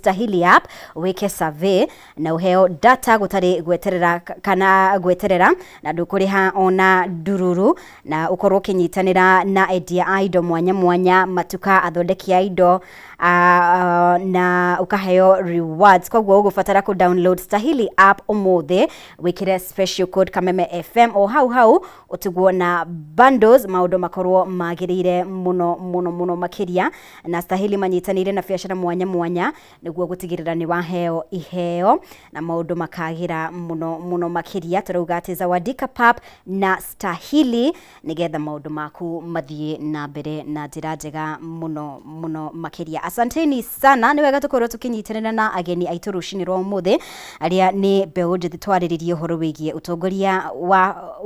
Stahili app wĩke survey na ũheo data gũtarĩ gweterera kana gweterera na ndũkũrĩha ona ndururu na ũkorwo ũkĩnyitanĩra na endia a indo mwanya mwanya, matuka, athondeki a indo na ũkaheo rewards. Koguo ũgũbatara kũ download Stahili app ũmũthĩ, wĩkĩre special code Kameme FM o hau hau ũtigwo na bundles, maũndũ makorwo magĩrĩire mũno mũno mũno makĩria. Na Stahili manyitanĩire na biacara mwanya mwanya nĩguo gũtigĩrĩra nĩ waheo iheo na maũndũ makagĩra mũno mũno makĩria. Tũrauga atĩ Zawadika Pap na Stahili nĩgetha maũndũ maku mathiĩ na mbere na njĩra njega mũno mũno makĩria. Asanteni sana, nĩ wega tũkorwo tũkĩnyitanĩra na ageni aitũ rũcinĩ rwa ũmũthĩ arĩa nĩ mbeũ njĩthĩ, twarĩrĩrie ũhoro wĩgiĩ ũtongoria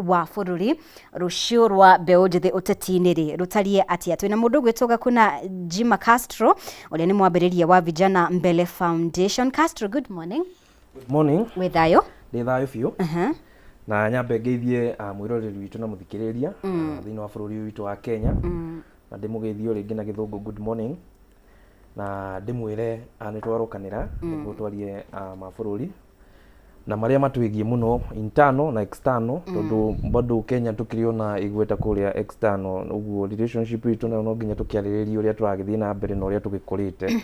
wa bũrũri. Rũciũ rwa mbeũ njĩthĩ ũteti-inĩ rĩ rũtariĩ atĩa? Twĩna mũndũ ũgwĩtwo Gakuna Jima Castro ũrĩa nĩ mwambĩrĩria wa Vijana Mbele Foundation. Castro, good morning. Good morning. Wĩ thayũ? Ndĩ thayũ biũ. Na nyambe ngeithie mwĩroreri witũ na mũthikĩrĩria thĩinĩ wa bũrũri ũyũ witũ wa Kenya. Na ndĩmũgeithie o rĩngĩ na gĩthũngũ, good morning. Na ndĩmwĩre nĩ twarokanĩra nĩguo twarie ma bũrũri na marĩa matwĩgiĩ mũno, internal na external, tondũ bado Kenya tũkĩrĩ ona igweta kũrĩa external. Ũguo relationship itũ nayo no nginya tũkĩarĩrĩrie ũrĩa tũragĩthiĩ na mbere na ũrĩa tũgĩkũrĩte,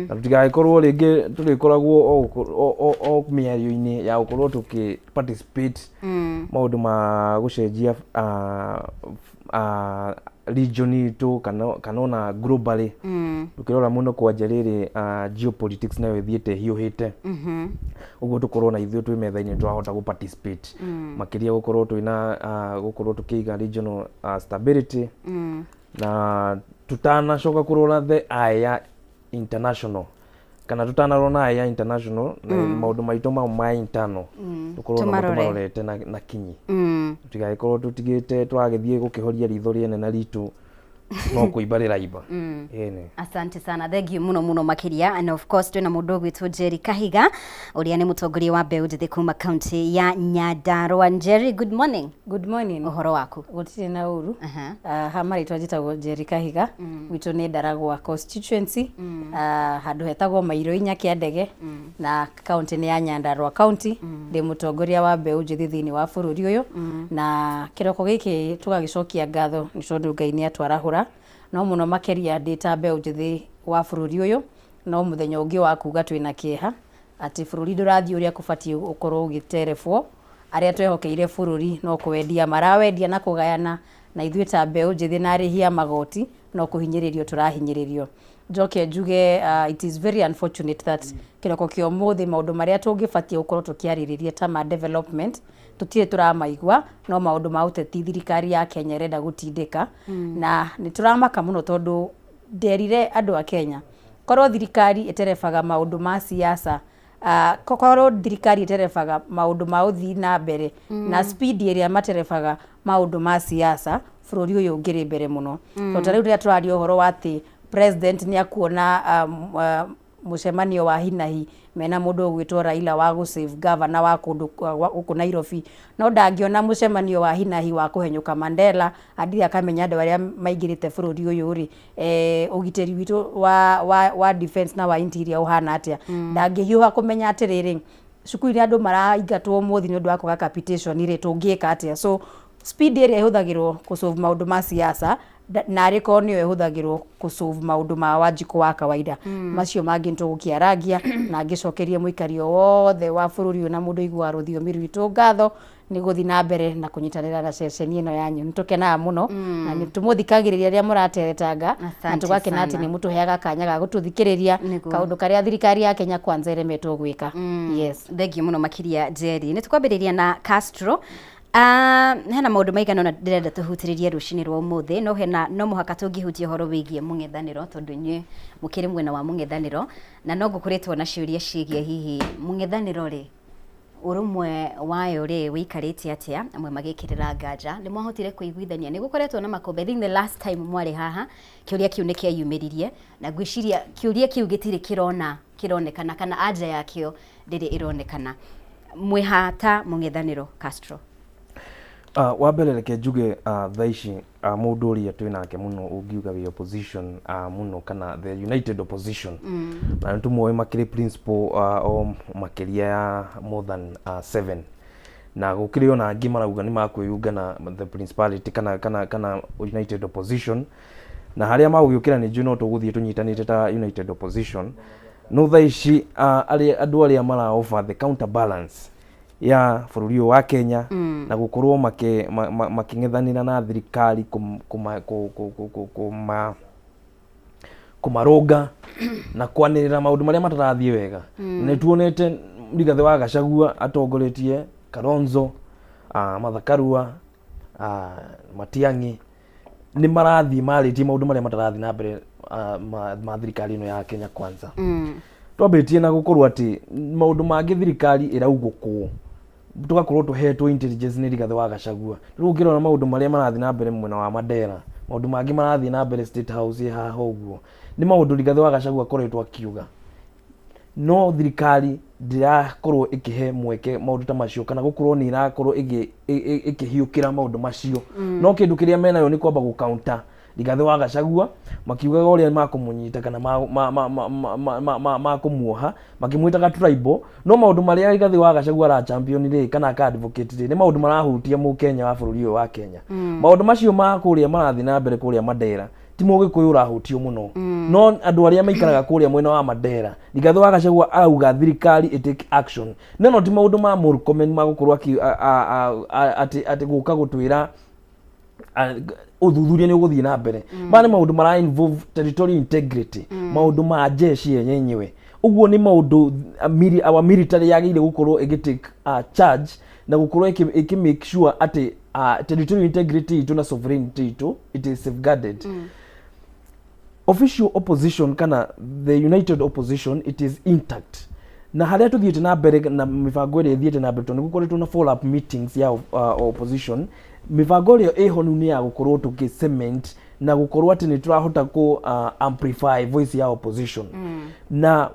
na tũtigagĩkorwo rĩngĩ tũrĩkoragwo o mĩario-inĩ ya gũkorwo tũkĩ participate maũndũ ma gũcenjia region itũ kana ona globally. Tũkĩrora mũno kwanja rĩrĩ, geopolitics nayo ĩthiĩte ĩhiũhĩte ũguo, tũkorwo na ithuĩ twĩ metha-inĩ twahota gũ participate makĩria gũkorwo twĩna gũkorwo tũkĩiga regional stability na tutanacoka kũrora the eye ya international, kana tutanarora na eye ya international na maũndũ maitũ mau ma internal tũkorwo namo Tũmarore. Tũmarorete na kinyi, tũtigagĩkorwo tũtigĩte twagĩthiĩ gũkĩhoria ritho rĩene na ritũ no kũimba rĩraimba. Ĩni. Asante sana, thank you muno muno makiria. And of course twina mundu ugwitwo Jerry Kahiga uria ni mutongoria wa mbeũ njĩthĩ kuma county ya Nyandarua. Jerry, good morning. Good morning. Ũhoro waku? Gũtirĩ na ũru. Aha. Ha marĩtwa njĩtagwo Jerry Kahiga. Gwitũ nĩ Ndaragwa constituency. Handũ hetagwo Mairũ inya Kĩandege na county nĩ ya Nyandarua county. Ndĩ mũtongoria wa mbeũ njĩthĩ thĩinĩ wa bũrũri ũyũ, na kĩroko gĩkĩ tũgagĩcokia ngatho nĩ tondũ Ngai nĩ atwarahũra, no mũno makĩria ndĩ ta mbeũ njĩthĩ wa bũrũri ũyũ, no mũthenya ũngĩ wa kuga twĩna kĩeha atĩ bũrũri ndũrathiĩ ũrĩa kũbatiĩ ũkorwo ũgĩterebwo. Arĩa twehokeire bũrũri no kũwendia marawendia na kũgayana, na ithuĩ ta mbeũ njĩthĩ na arĩhi a magoti no kũhinyĩrĩrio tũrahinyĩrĩrio. Njoke njuge, it is very unfortunate that kĩroko kĩa ũmũthĩ maũndũ marĩa tũngĩbatiĩ gũkorwo tũkĩarĩrĩria ta ma development tũtirĩ tũramaigua, no maũndũ ma ũteti thirikari ya Kenya ĩrenda gũtindĩka. Na nĩ tũramaka mũno tondũ nderire andũ a Kenya, korwo thirikari ĩterebaga maũndũ ma siasa, korwo thirikari ĩterebaga maũndũ ma ũthii na mbere na speed ĩrĩa materebaga maũndũ ma siasa, bũrũri ũyũ ũngĩrĩ mbere mũno. Tondũ ta rĩu rĩrĩa tũraria ũhoro wa atĩ president nĩ akuona mũcemanio wa hinahi mena mũndũ ũgwĩtwo Raila wa gũ save governor wa kũndũ gũkũ Nairobi, no ndangĩona mũcemanio wa hinahi wa kũhenyũka Mandela andirĩ akamenya andũ arĩa maingĩrĩte bũrũri ũyũ rĩ, ũgitĩri witũ wa defense na wa interior ũhana atĩa. Ndangĩhiũha kũmenya atĩrĩrĩ, cukuru iria andũ maraingatwo ũmũthĩ nĩ ũndũ wa kwaga capitation rĩ, tũngĩka atĩa? So speed ĩrĩa ĩhũthagĩrwo kũ solve maũndũ ma siasa narĩ korwo nĩyo ĩhũthagĩrwo kũ solve maũndũ ma Wanjikũ wa kawaida. Macio mangĩ nĩtũgũkĩarangia, na ngĩcokerie mũikari o wothe wa bũrũri ũyũ na mũndũ ũiguaga rũthiomi rwitũ ngatho nĩ gũthiĩ na mbere na kũnyitanĩra na ceceni ĩno yanyu. Nĩ tũkenaga mũno na nĩ tũmũthikagĩrĩria rĩrĩa mũrateretanga na Asante tũgakena atĩ sana. nĩ mũtũheaga kanya ga gũtũthikĩrĩria Nĩguo. kaũndũ karĩa thirikari ya Kenya Kwanza ĩremetwo gwĩka. Yes. Thank you mũno makĩria, Jerry. Nĩ tũkwambĩrĩria na Castro. Hena maũndũ maigana ũna ndĩrenda tũhutĩrĩrie rũcinĩ rwa ũmũthĩ, no hena no mũhaka tũngĩhutia ũhoro wĩgiĩ mũng'ethanĩro, tondũ inyuĩ mũkĩrĩ mwena wa mũng'ethanĩro na no ngũkoretwo na ciũria ciĩgiĩ hihi mũng'ethanĩro rĩ, ũrũmwe wayo rĩ wĩikarĩte atĩa, amwe magĩkĩrĩra nganja nĩ mwahotire kũiguithania, nĩ gũkoretwo na makũmbĩ. I think the last time mwarĩ haha kĩũria kĩu nĩ kĩeyumĩririe, na ngwĩciria kĩũria kĩu gĩtirĩ kĩrona kĩronekana kana anja yakĩo ndĩrĩ ĩronekana. Mwĩhata mũng'ethanĩro, Castro? Wa mbere reke njuge thaa ici mũndũ ũrĩa twĩ nake mũno ũngiuga wĩ opposition mũno kana the united opposition, na nĩ tũmoĩ makĩrĩ principal o makĩria ya more than seven, na gũkĩrĩ ona angĩ marauga nĩ makwĩyunga na the principality kana united opposition, na harĩa magũgĩũkĩra nĩ njũĩ no tũgũthiĩ tũnyitanĩte ta united opposition. No thaa ici arĩa andũ arĩa mara offer the counterbalance ya bũrũri ũyũ wa Kenya na gũkorwo makĩng'ethanĩra na thirikari kũmarũnga na kwanĩrĩra maũndũ marĩa matarathiĩ wega, nĩ tuonete Rigathĩ wa Gachagua atongoretie Kalonzo, Martha Karua, Matiang'i, nĩ marathiĩ marĩtie maũndũ marĩa matarathiĩ na mbere ma thirikari ĩno ya Kenya Kwanza. Twambĩtie na gũkorwo atĩ maũndũ mangĩ thirikari ĩraugũkwo, tũgakorwo tũhetwo intelligence nĩ Rigathĩ wa Gachagua. Rĩu ũngĩrora maũndũ marĩa marathiĩ na mbere mwena wa Mandera, maũndũ mangĩ marathiĩ na mbere State House ĩ haha ũguo, nĩ maũndũ Rigathĩ wa Gachagua akoretwo akiuga, no thirikari ndĩrakorwo ĩkĩhe mweke maũndũ ta macio kana gũkorwo nĩ ĩrakorwo ĩkĩhiũkĩra maũndũ macio. No kĩndũ kĩrĩa menayo nĩ kwamba gũ counter Rigathĩ wa Gachagua, makiugaga ũrĩa makũmũnyita kana makũmuoha, makĩmwĩtaga tribal. No maũndũ marĩa Rigathĩ wa Gachagua ara champion rĩ, kana aka advocate rĩ, nĩ maũndũ marahutia mũkenya wa bũrũri ũyũ wa Kenya. Maũndũ macio ma kũrĩa marathiĩ na mbere kũrĩa Mandera, ti mũgĩkũyũ ũrahutio mũno, no andũ arĩa maikaraga kũrĩa mwena wa Mandera. Rigathĩ wa Gachagua arauga thirikari ĩ take action, no ti maũndũ ma Murkomen ma gũkorwo atĩ gũka gũtwĩra ũthuthuria nĩ ũgũthiĩ na mbere. Maya nĩ maũndũ mara involve territorial integrity, maũndũ ma jeshi yenyewe. Ũguo nĩ maũndũ our military yagĩrĩire gũkorwo ĩgĩ take charge na gũkorwo ĩkĩ make sure atĩ territorial integrity itũ na sovereignty itũ, it is safeguarded. Official opposition kana the united opposition, it is intact, na harĩa tũthiĩte na mbere na mĩbango ĩrĩa ĩthiĩte na mbere, tondũ nĩ gũkoretwo na follow up meetings ya opposition, mĩbango ĩrĩa ĩho rĩu nĩ ya gũkorwo tũkĩ cement na gũkorwo atĩ nĩ tũrahota kũ amplify voice ya opposition. Na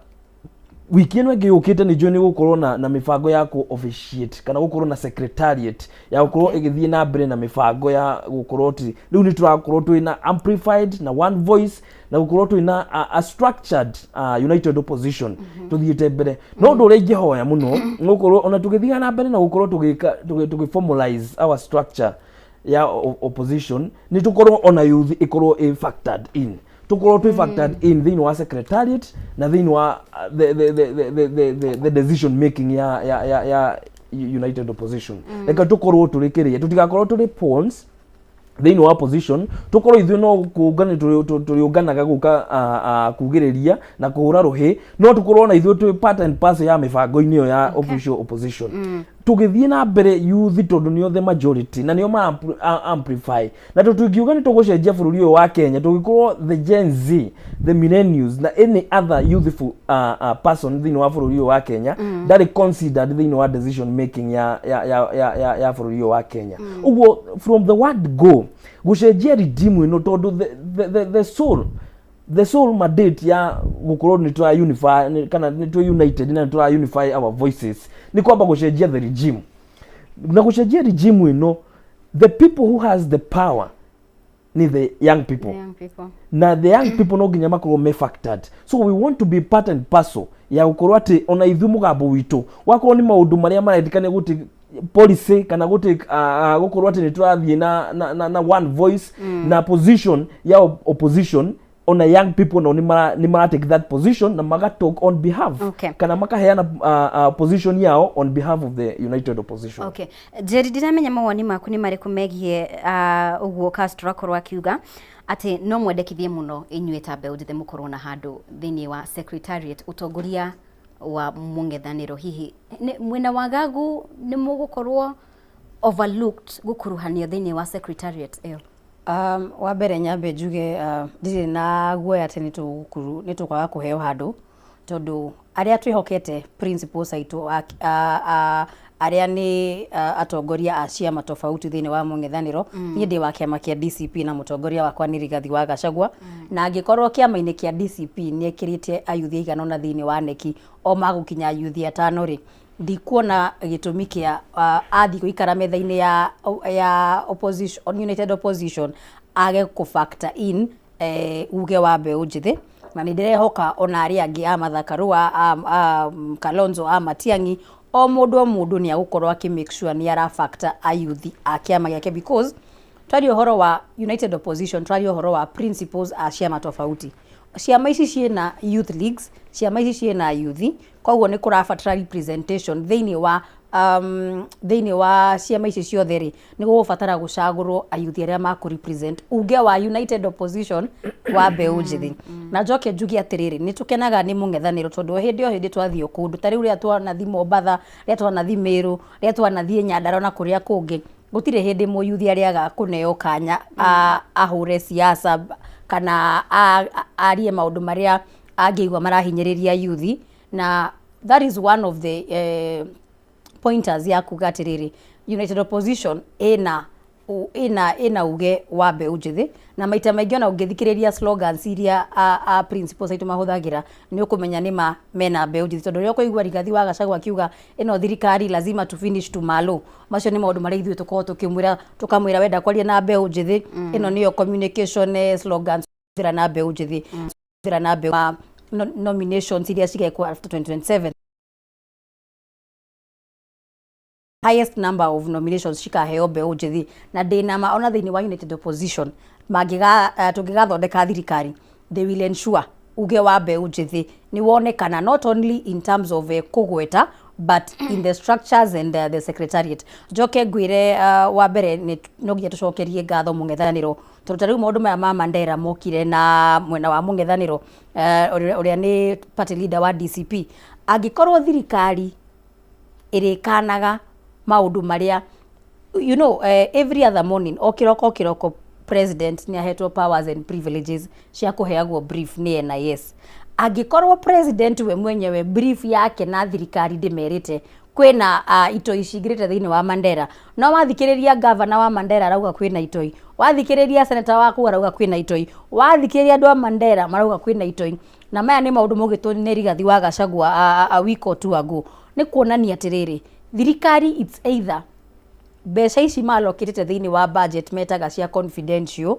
wiki ĩno ĩngĩ yũkĩte nĩ njũĩ nĩ gũkorwo na mĩbango ya kũ officiate kana gũkorwo na secretariat ya gũkorwo ĩgĩthiĩ na mbere na mĩbango ya gũkorwo atĩ rĩu nĩ tũrakorwo twĩ na amplified na one voice na gũkorwo twĩ na a structured united opposition tũthiĩte mbere. No ũndũ ũrĩa ingĩhoya mũno nĩ gũkorwo ona tũgĩthiaga na mbere na gũkorwo tũgĩka tũgĩ formalize our structure ya opposition, nĩ tũkorwo ona youth ĩkorwo ĩ factored in, tũkorwo twĩ factored in thĩinĩ wa secretariat na thĩinĩ wa the decision making ya united opposition. Reke tũkorwo tũrĩ kĩrĩa, tũtigakorwo tũrĩ pawns thĩinĩ wa opposition, tũkorwo ithuĩ no kũngana tũrĩũnganaga gũka kugĩrĩria na kũhũra rũhĩ, no tũkorwo na ithuĩ twĩ part and parcel ya mĩbango-inĩ ĩyo ya official opposition tũgĩthiĩ na mbere. Youth, tondũ nĩo the majority na nĩo ma amplify, na tũtingiuga nĩ tũgũcenjia bũrũri ũyũ wa Kenya tũgĩkorwo the Gen Z, the millennials na any other youthful person thĩinĩ wa bũrũri ũyũ wa Kenya ndarĩ considered thĩinĩ wa decision making ya bũrũri ũyũ wa Kenya. Ũguo from the word go, gũcenjia regime ĩno, tondũ the sole mandate ya gũkorwo nĩ tũra unify kana nĩ tũ united na nĩ tũra unify our voices nĩ kwamba gũcenjia the regime. Na gũcenjia regime ĩno, the people who has the power ni the young people. The young people. Na the young people no nginya makorwo me factored. So we want to be part and parcel ya gũkorwo atĩ ona ithuĩ mũgambo witũ wakorwo nĩ maũndũ marĩa marendekana gũtĩ policy kana gũtĩ gũkorwo atĩ nĩ tũrathiĩ na one voice na position ya opposition, ona young people no nĩ mara take that position na maga talk on behalf kana makaheana position yao on behalf of the united opposition. Okay, Njeri, ndiramenya mawoni maku nĩ marĩkũ megiĩ ũguo Castro akorwo akiuga atĩ no mwendekithie mũno inyuĩ ta mbeũ njĩthĩ mũkorwo na handũ thĩinĩ wa secretariat, ũtongoria wa mũng'ethanĩro. Hihi mwena wa gagu nĩ mũgũkorwo overlooked gũkuruhanio thĩinĩ wa secretariat ĩyo? Wa mbere nyambe njuge ndirĩ na guoya atĩ nĩ tũkwaga kũheo handũ, tondũ arĩa twĩhokete principals aitũ arĩa nĩ atongoria a ciama tofauti thĩinĩ wa mũng'ethanĩro. Niĩ ndĩ wa kĩama kĩa DCP na mũtongoria wakwa nĩ Rigathi wa Gachagua, na angĩkorwo kĩama-inĩ kĩa DCP nĩ ekĩrĩte ayuthi aigana ũna thĩinĩ wa neki o magũkinya ayuthi atano rĩ. Ndikuona gĩtũmi kĩa athiĩ gũikara metha-inĩ ya opposition, united opposition, age kũ factor in uge wa mbeũ njĩthĩ. Na nĩ ndĩrehoka ona arĩa angĩ a Martha Karua, a Kalonzo, a Matiang'i, o mũndũ o mũndũ nĩ agũkorwo akĩ make sure nĩ ara factor ayuthi a kĩama gĩake, because twaria ũhoro wa united opposition, twaria ũhoro wa principles a ciama tofauti. Ciama ici ciĩna youth leagues, ciama ici ciĩna yuthi, koguo nĩ kũrabatara representation thĩinĩ wa ciama ici ciothe rĩ, nĩ gũgũbatara gũcagũrwo ayuthi arĩa makũ represent uge wa united opposition wa mbeũ njĩthĩ. Na njoke njuge atĩrĩrĩ, nĩ tũkenaga nĩ mũng'ethanĩro, tondũ o hĩndĩ o hĩndĩ twathiĩ kũndũ ta rĩu, rĩrĩa twanathi Mombatha, rĩrĩa twanathi Meru, rĩrĩa twanathiĩ Nyandarua na kũrĩa kũngĩ, gũtirĩ hĩndĩ mũyuthi arĩaga kũneo kanya ahũre siasa kana arie maũndũ marĩa angĩigua marahinyĩrĩria yuthi. Na that is one of the pointers ya kuga atĩrĩrĩ, united opposition ĩna uge wa mbeũ njĩthĩ. Na maita maingĩ ona ũngĩthikĩrĩria slogans iria a principals aitũ mahũthagĩra, nĩ ũkũmenya nĩ ma mena mbeũ njĩthĩ, tondũ rĩrĩa ũkũigua Rigathi wa Gachagua akiuga ĩno thirikari lazima tu finish tumalo, macio nĩ maũndũ marĩa ithuĩ tũkoragwo tũkĩmwĩra, tũkamwĩra wenda kwaria na mbeũ njĩthĩ, ĩno nĩyo communication slogans hũthĩra na mbeũ njĩthĩ, hũthĩra na mbeũ nominations iria cigekwo after 2027, highest number of nominations cikaheo mbeũ njĩthĩ. Na ndĩna ma ona thĩinĩ wa united opposition mangĩga tũngĩgathondeka thirikari, they will ensure uge wa mbeũ njĩthĩ nĩ wonekana, not only in terms of kũgweta, but in the structures and the secretariat. Njoke ngwĩre, wa mbere nĩ no nginya tũcokerie ngatho mũng'ethanĩro, tondũ ta rĩu maũndũ maya ma Mandera mokire na mwena wa mũng'ethanĩro, ũrĩa nĩ party leader wa DCP. Angĩkorwo thirikari ĩrĩkanaga maũndũ marĩa every other morning, o kĩroko o kĩroko, president nĩ ahetwo powers and privileges cia kũheagwo brief nĩ NIS. Angĩkorwo president we mwenyewe brief yake na thirikari ndĩmerĩte kwĩna itoi cingĩrĩte thĩinĩ wa Mandera, no wathikĩrĩria gavana wa Mandera arauga kwĩna itoi, wathikĩrĩria senator waku arauga kwĩna itoi, wathikĩrĩria andũ a Mandera marauga kwĩna itoi, na maya nĩ maũndũ maugĩtwo nĩ Rigathi wa Gachagua a week or two ago, nĩ kuonania atĩrĩrĩ, thirikari, it's either mbeca ici malokĩtĩte thĩinĩ wa budget metaga cia confidential,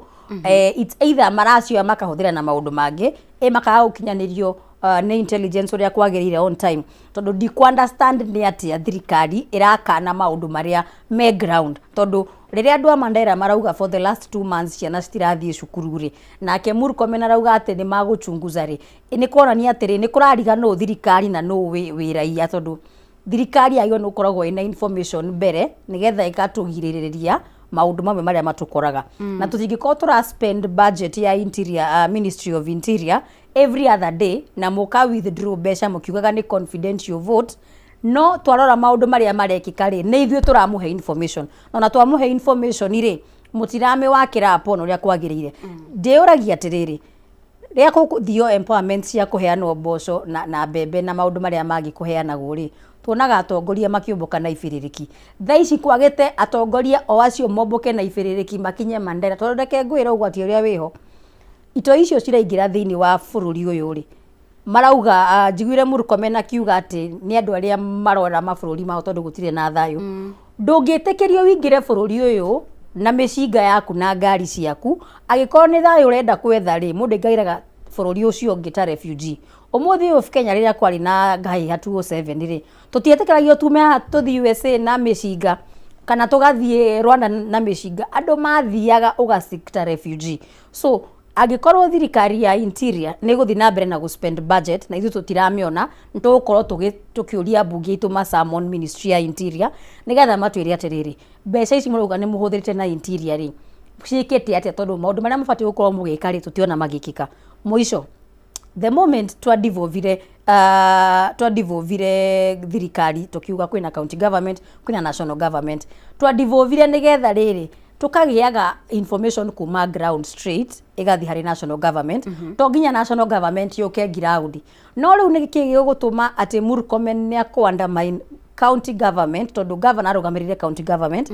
it's either maracioya makahũthĩra na maũndũ mangĩ, makaga gũkinyanĩrio nĩ intelligence ũrĩa kwagĩrĩire on time, tondũ ndikũ understand nĩ atĩa thirikari ĩrakana maũndũ marĩa me ground. Tondũ rĩrĩa andũ a Mandera marauga for the last 2 months ciana citirathiĩ cukuru rĩ, nake Murkomen arauga atĩ nĩ magũchunguza rĩ, nĩ kuonania atĩrĩ, nĩ kũrariga nũ thirikari na nũ wĩ raia, tondũ thirikari yagĩrĩirwo nĩ gũkoragwo ĩna information mbere nĩgetha ĩgatũgirĩrĩria maũndũ mamwe marĩa matũkoraga. Na tũtingĩkorwo tũra spend budget ya interior, Ministry of Interior every other day, na mũka withdraw mbeca mũkiugaga nĩ confidential vote, no twarora maũndũ marĩa marekĩka rĩ, nĩ ithuĩ tũramũhe information, na ona twamũhe information rĩ, mũtiramĩwakĩra upon ũrĩa kwagĩrĩire. Ndĩũragia atĩrĩrĩ, rĩrĩa kũthio empowerment cia kũheanwo mboco na mbembe na maũndũ marĩa mangĩ kũheanagwo rĩ, tuonaga atongoria makĩũmbũka na ibĩrĩrĩki. Thaa ici kwagĩte atongoria o acio mombũke na ibĩrĩrĩki makinye Mandera, tondũ reke ngwĩre, ũgwati ũrĩa wĩho, itoi icio ciraingĩra thĩinĩ wa bũrũri ũyũ rĩ, marauga, njiguire Murkomen akiuga atĩ nĩ andũ arĩa marora mabũrũri mao tondũ gũtirĩ na thayũ. Ndũngĩtĩkĩrio wĩingĩre bũrũri ũyũ na mĩcinga yaku na ngari ciaku. Angĩkorwo nĩ thayũ ũrenda kwetha rĩ, mũndũ aingagĩraga bũrũri ũcio ũngĩ ta refugee. Ũmũthĩ ũyũ Kenya, rĩrĩa kwarĩ na ngahĩha 2007 rĩ, tũtietĩkĩragio tume haha tũthiĩ USA na mĩcinga kana tũgathiĩ Rwanda na mĩcinga. Andũ mathiaga ũga ta refugee. So angĩkorwo thirikari ya interior nĩ ĩgũthiĩ na mbere na gũ spend budget na ithuĩ tũtiramĩona, nĩ tũgũkorwo tũkĩũria mbunge itũ ma summon Ministry ya Interior nĩgetha matwĩre atĩrĩrĩ, mbeca ici mũrauga nĩ mũhũthĩrĩte na interior rĩ, ciĩkĩte atĩa? Tondũ maũndũ marĩa mabatiĩ gũkorwo mũgĩka rĩ, tũtiona magĩkĩka. Mũico, the moment twa devolvire thirikari, tukiuga kwĩna county government, kwĩna national government, twa devolvire nĩgetha rĩrĩ tukagĩaga information kuma ground straight ĩgathiĩ harĩ national government, to nginya national government yũke ground. No rĩu nĩ kĩ gĩgũtũma atĩ Murkomen nĩ akũ undermine county government, tondũ governor arũgamĩrĩire county government,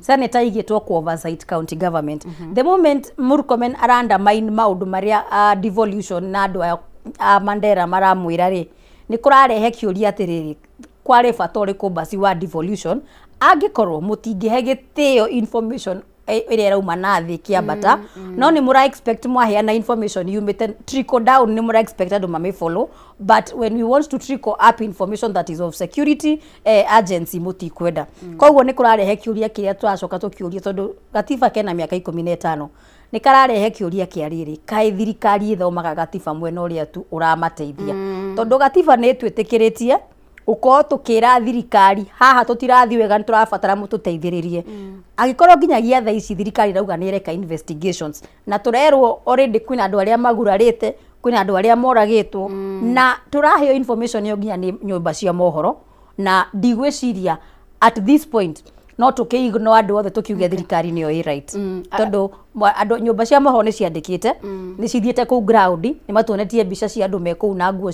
senator aigĩtwo ku oversight county government? The moment Murkomen ara undermine maũndũ marĩa devolution na andũ aya a Mandera maramwĩra rĩ, nĩ kũrarehe kĩũria atĩrĩrĩ, Kwarĩ bata ũrĩkũ basi wa devolution angĩkorwo mũtingĩhe gĩtĩo information ĩrĩa ĩrauma na thĩ kĩambata? No nĩ mũra expect mwaheana information yumĩte trickle down, nĩ mũra expect andũ mamĩ follow, but when we want to trickle up information that is of security agency, mũtikwenda. Koguo nĩ kũrarehe kĩũria kĩrĩa tũracoka tũkĩũria, tondũ gatiba kena mĩaka 15, nĩ kararehe kĩũria kĩa rĩrĩ, kaĩ thirikari ĩthomaga gatiba mwena ũrĩa tu ũramateithia? Tondũ gatiba nĩ ĩtwĩtĩkĩrĩtie gũkorwo tũkĩra thirikari haha tũtirathiĩ wega, nĩ tũrabatara mũtũteithĩrĩrie. Angĩkorwo nginyagia thaa ici thirikari ĩrauga nĩ ĩreka investigations, na tũrerwo already kwĩna andũ arĩa magurarĩte, kwĩna andũ arĩa moragĩtwo, na tũraheo information ĩyo nginya nĩ nyũmba cia mohoro, na ndigwĩciria at this point no tũkĩignore andũ othe tũkiuge thirikari nĩyo ĩ right, tondũ andũ nyũmba cia mohoro nĩ ciandĩkĩte, nĩ cithiĩte kũu ground, nĩ matuonetie mbica cia andũ me kũu na nguo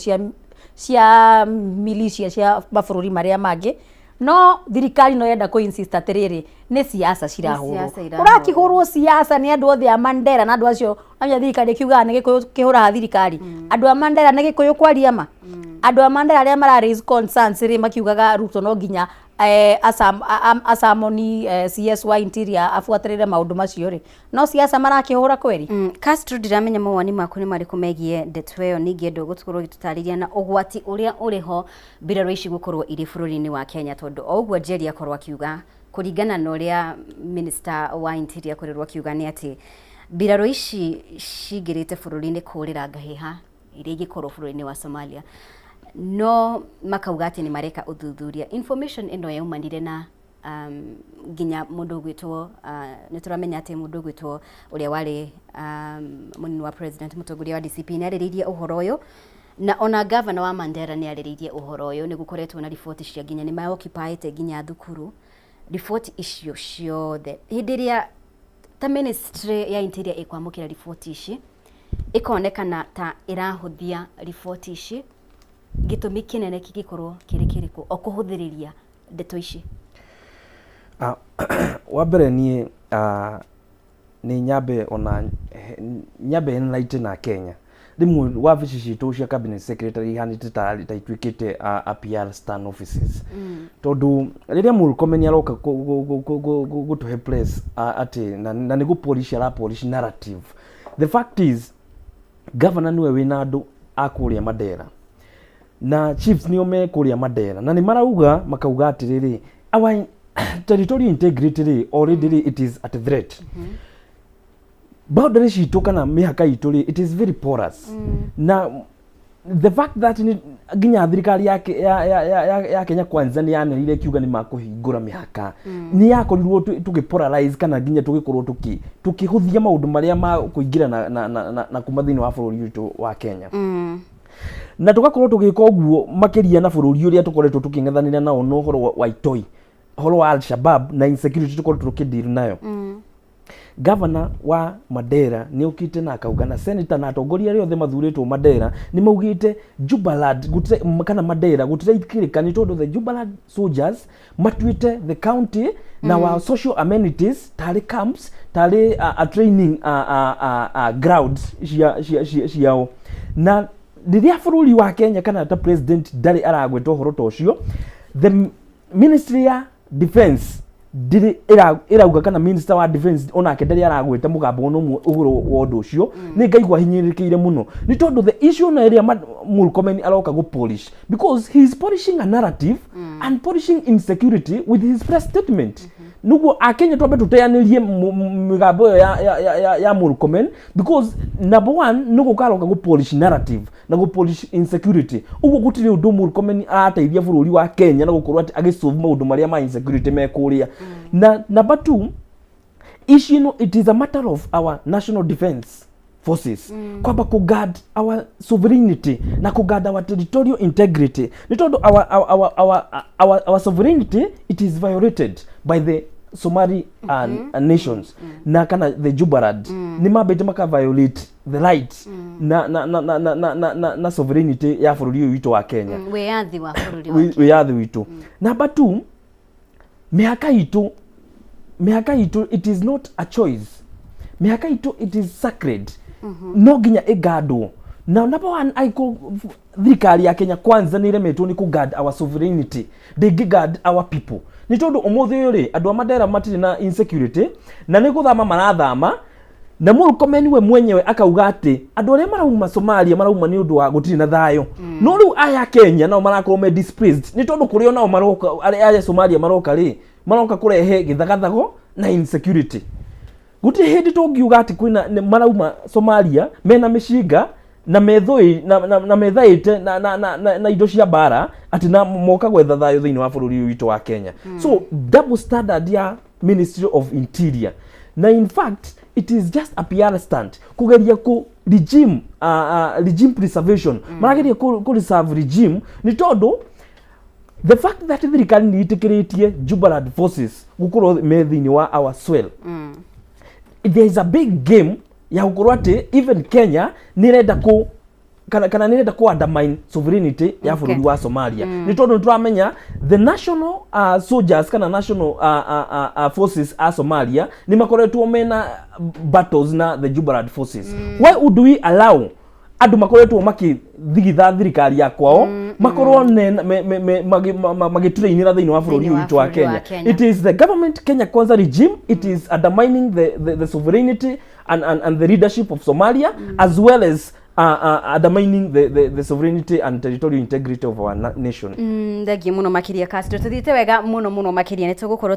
cia militia cia mabũrũri marĩa mangĩ, no thirikari no yenda kũ insist atĩrĩrĩ, nĩ siasa cirahũrwo. Siasa irahũrwo. Ũrakĩhũrwo siasa nĩ andũ othe a Mandera na andũ acio namenya thirikari ĩkiugaga nĩ Gĩkũyũ kĩhũraga thirikari. Andũ a Mandera nĩ Gĩkũyũ kwaria ma? Andũ a Mandera arĩa mara raise concerns rĩ, makiugaga Ruto no nginya asamoni CS wa Interior abuatĩrĩre maũndũ macio rĩ, no siasa marakĩhũra kweri? Castro, ndiramenya mawoni maku nĩ marĩkũ megiĩ ndeto ĩyo. Ningĩ ndũgũkorwo ũgĩtũtarĩria na ũgwati ũrĩa ũrĩ ho mbirarũ ici gũkorwo irĩ bũrũri-inĩ wa Kenya, tondũ o ũguo Njeri akorwo akiuga, kũringana na ũrĩa minister wa Interior akorirwo akiuga, nĩ atĩ mbirarũ ici cingĩrĩte bũrũri-inĩ kũrĩra ngahĩha iria ingĩkorwo bũrũri-inĩ wa Somalia, no makauga atĩ nĩ mareka ũthuthuria. Information ĩno yaumanire na nginya mũndũ ũgwĩtwo, nĩ tũramenya atĩ mũndũ ũgwĩtwo ũrĩa warĩ mũnini wa president, mũtongoria wa DCP, nĩ arĩrĩirie ũhoro ũyũ, na ona gavana wa Mandera nĩ arĩrĩirie ũhoro ũyũ. Nĩ gũkoretwo na riboti cia nginya nĩ maoccupyĩte nginya thukuru. Riboti icio ciothe, hĩndĩ ĩrĩa ta ministry ya Interior ĩkwamũkĩra riboti ici, ĩkonekana ta ĩrahũthia riboti ici, gĩtũmi kĩnene kĩngĩkorwo kĩrĩ kĩrĩkũ o kũhũthĩrĩria ndeto ici? Wa mbere niĩ nĩ nyambe ona nyambe enlighten na Kenya. Rĩmwe wabici citũ cia cabinet secretary ihanĩte ta ituĩkĩte a PR stand offices, tondũ rĩrĩa Murkomen aroka gũtũhe press atĩ na nĩ gũ-polish ara polish narrative, the fact is governor nĩwe wĩna andũ a kũrĩa Mandera na chiefs nĩo me kũrĩa Mandera, na nĩ marauga makauga atĩrĩrĩ, our territorial integrity rĩ, already rĩ, it is at threat. Boundary citũ kana mĩhaka itũ rĩ, it is very porous, na the fact that nĩ nginya thirikari ya Kenya Kwanza nĩ yanĩrĩire ĩkiuga nĩ makũhingũra mĩhaka, nĩ yakorirwo tũgĩ polarize kana nginya tũgĩkorwo tũkĩhũthia maũndũ marĩa ma kũingĩra na kuma thĩinĩ wa bũrũri witũ wa Kenya, na tũgakorwo tũgĩka ũguo makĩria na bũrũri ũrĩa tũkoretwo tũkĩng'ethanĩra nao na ũhoro wa itoi, ũhoro wa Al-Shabab na insecurity tũkoretwo tũkĩdeal nayo. Governor wa Mandera nĩ okĩte na akauga, na senator na atongoria arĩa othe mathurĩtwo Mandera nĩ maugĩte Jubaland kana Mandera gũtiraikĩrĩka, nĩ tondũ the Jubaland soldiers matuĩte the county na wa social amenities tarĩ camps, tarĩ a training grounds ciao. Na rĩrĩa bũrũri wa Kenya kana ta president ndarĩ aragweta ũhoro ta ũcio, the ministry ya defense ndĩrĩ ĩrauga, kana minister wa defense onake ndarĩ aragweta mũgambo ona ũmwe ũhoro wa ũndũ ũcio, nĩ ngaigua hinyĩrĩrĩkĩire mũno, nĩ tondũ the issue na ĩrĩa Murkomen aroka gũ polish, because he is polishing a narrative and polishing insecurity with his press statement, nĩguo Akenya twambe tũteanĩrie mĩgambo ĩyo ya Murkomen, because number one nĩ gũka aroka gũ polish narrative na gũ polish insecurity. Ũguo gũtirĩ ũndũ Murkomen arateithia bũrũri wa Kenya na gũkorwo atĩ agĩsolve maũndũ marĩa ma insecurity me kũrĩa. Na number two, issue ĩno, it is a matter of our national defense forces kwamba ku guard our sovereignty na ku guard our territorial integrity, nĩ tondũ our sovereignty, it is violated by the Somali nations na kana the Jubaland. Nĩ mambĩte maka violate the right na sovereignty ya bũrũri ũyũ witũ wa Kenya. Wĩyathi wa bũrũri wa Wĩyathi witũ. Number two, mĩhaka itũ, it is not a choice. Mĩhaka itũ, it is sacred, no nginya ĩgandwo. Na number one, angĩkorwo thirikari ya Kenya Kwanza nĩ ĩremetwo nĩ kũ guard our sovereignty, ndĩngĩ guard our people. Nĩ tondũ ũmũthĩ ũyũ rĩ, andũ a Mandera matirĩ na insecurity na nĩ gũthama marathama, na Murkomen we mwenyewe akauga atĩ andũ arĩa marauma Somalia marauma nĩ ũndũ wa gũtirĩ na thayũ. No rĩu aya Kenya nao marakorwo me displaced, nĩ tondũ kũrĩa nao maroka, arĩa aya Somalia maroka rĩ, maroka kũrehe gĩthagathago na insecurity. Gũtirĩ hĩndĩ tũngiuga atĩ kwĩna marauma Somalia mena mĩcinga na methũĩ na methaĩte na indo cia mbara atĩ na moka gwetha thayũ thĩinĩ wa bũrũri ũyũ witũ wa Kenya. So double standard ya Ministry of Interior, na in fact it is just a PR stunt kugeria ku regime, regime preservation. Marageria ku reserve regime, nĩ tondũ the fact that thirikari nĩ ĩtĩkĩrĩtie Jubaland forces gũkorwo me thĩinĩ wa our soil, there is a big game ya gũkorwo atĩ even Kenya nĩ ĩrenda kũ kana nĩ ĩrenda ku undermine sovereignty ya bũrũri wa Somalia, nĩ tondũ nĩ tũramenya the national soldiers kana national forces a Somalia nĩ makoretwo mena battles na the Jubaland forces. Why would we allow andũ makoretwo makĩthigitha thirikari ya kwao makorwo magĩtũrainĩra thĩinĩ wa bũrũri Thĩinĩ wa witũ wa bũrũri wa Kenya? Kenya. It is the government Kenya Kwanza regime. It is undermining the sovereignty and the leadership of Somalia, as well as undermining the sovereignty and territorial integrity of our nation. Thengiũ mũno makĩria, Castro. Tũthiĩte wega mũno mũno makĩria. Nĩ tũgũkorwo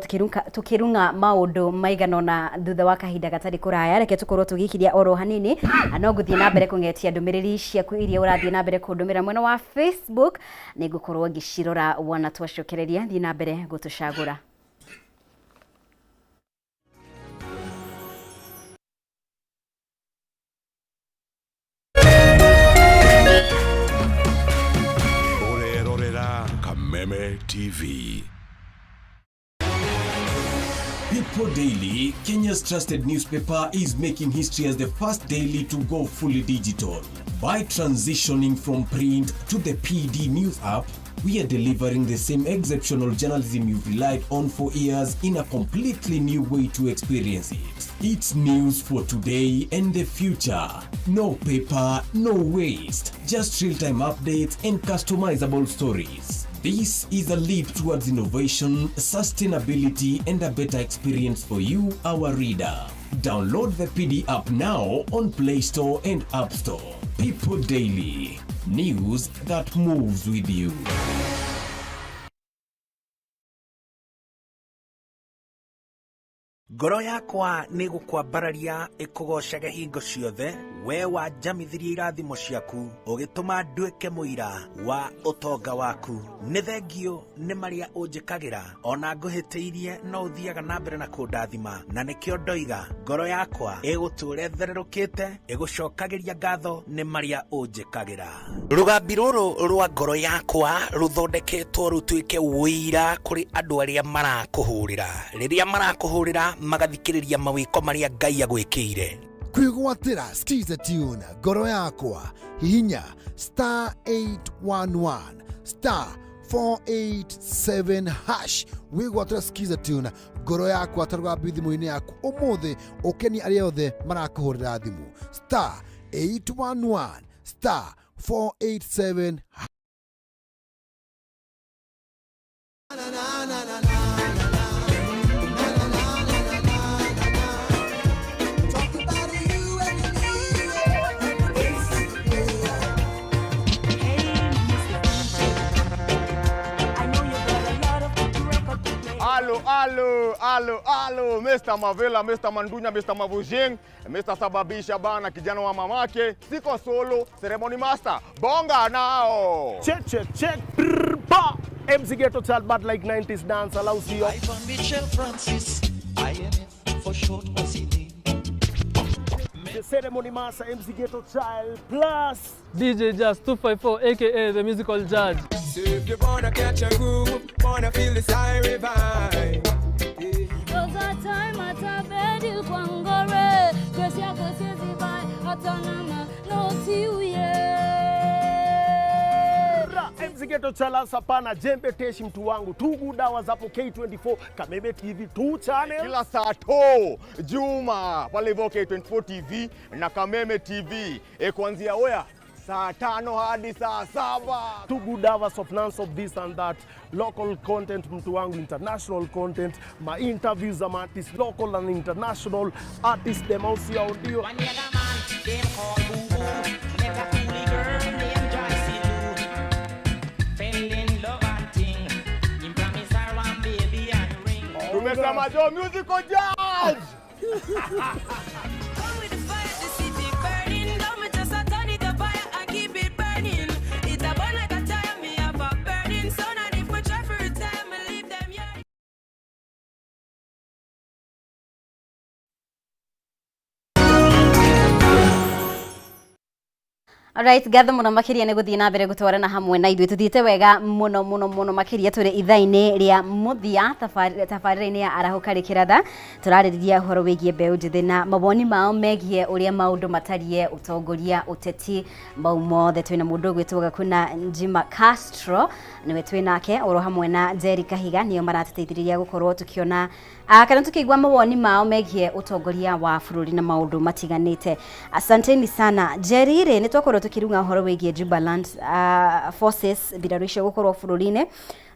tũkĩrung'a maũndũ maigana ũna thutha wa kahinda gatarĩ kũraya. Reke tũkorwo tũgĩkiria oro hanini. No ngũthiĩ na mbere kũng'etia ndũmĩrĩri ciaku iria ũrathiĩ na mbere kũndũmĩra mwena wa Facebook. Nĩ ngũkorwo ngĩcirora wona twacokereria. Thiĩ na mbere gũtũcagũra. Ũrerorera Kameme TV. People Daily, Kenya's trusted newspaper, is making history as the first daily to go fully digital. By transitioning from print to the PD News app, we are delivering the same exceptional journalism you've relied on for years in a completely new way to experience it. It's news for today and the future. No paper, no waste, just real-time updates and customizable stories. This is a leap towards innovation, sustainability, and a better experience for you, our reader. Download the PD app now on Play Store and App Store. People Daily, news that moves with you. Ngoro yakwa nĩ gũkwambararia ĩkũgocage hingo ciothe, we wanjamithirie irathimo ciaku, ũgĩtũma nduĩke mũira wa ũtonga waku. Nĩ thengio nĩ marĩa ũnjĩkagĩra, ona ngũhĩtĩirie no ũthiaga na mbere na kũndathima, na nĩkĩo ndoiga ngoro yakwa ĩgũtũũra ĩthererũkĩte ĩgũcokagĩria ngatho nĩ marĩa ũnjĩkagĩra. Rũgambi rũrũ rwa ngoro yakwa rũthondeketwo rũtuĩke ũira kũrĩ andũ arĩa marakũhũrĩra, rĩrĩa marakũhũrĩra magathikĩrĩria mawĩko marĩa Ngai agwĩkĩire. Kwĩgwatĩra Skiza tune ngoro yakwa, hihinya *811*487# wĩgwatĩra Skiza tune ngoro yakwa ta rũgambi thimũ-inĩ yaku ũmũthĩ, ũkenie arĩa othe marakũhũrĩra thimũ, *811*487. Alo, alo, alo, alo, Mr. Mavela, Mr. Mandunya, Mr. Mavujing, Mr. Sababisha bana, kijana wa mamake, siko solo, ceremony master, bonga nao. Check, check, check. Brr, ba. MC Ghetto Child, bad like 90s dance, allows you. Ivan Mitchell Francis, IMF for short was he name. The ceremony master, MC Ghetto Child, plus DJ Jazz 254, aka the musical judge. So if you wanna catch a groove, wanna feel the siren vibe. Cause a time at a bed il kwangore Grace yako siezi bai hata nama no tiuye. Ra, MC Ghetto Child sapana jembe teshi mtu wangu tugu dawa zapo K24 Kameme TV 2 channel Kila saa to Juma pale hivyo K24 TV na Kameme TV, kuanzia oya Saa 5 hadi saa 7. Two good hours of nonstop this and that, local content mtu wangu, international content, ma interviews za artists local and international artists them au si au ndio. Tumesema jo musical judge. Alright, ngatho muno makiria nĩ gũthiĩ na mbere gũtwarana hamwe na ithuĩ. Tũthiĩte wega mũno mũno mũno makiria, tũrĩ ithaa-inĩ rĩa mũthia tabarĩra-inĩ ya Arahũka Rĩkĩratha. Tũrarĩrĩria ũhoro wĩgiĩ mbeũ njĩthĩ na mawoni mao megiĩ ũrĩa maũndũ matariĩ, ũtongoria, ũteti, mau mothe. Twĩna mũndũ ũgwĩtwo Gakuna Njima Castro, nĩwe twĩ nake oro hamwe na Jerry Kahiga, nĩo maratũteithĩrĩria gũkorwo tũkĩona kana tukĩigua mawoni mao megiĩ ũtongoria wa bũrũri na maũndũ matiganĩte. Asanteni sana. Jerry rĩ, nĩ twakorwo tũkĩrunga ũhoro wĩgiĩ Jubaland forces, mbirarũ icio gũkorwo bũrũri-inĩ,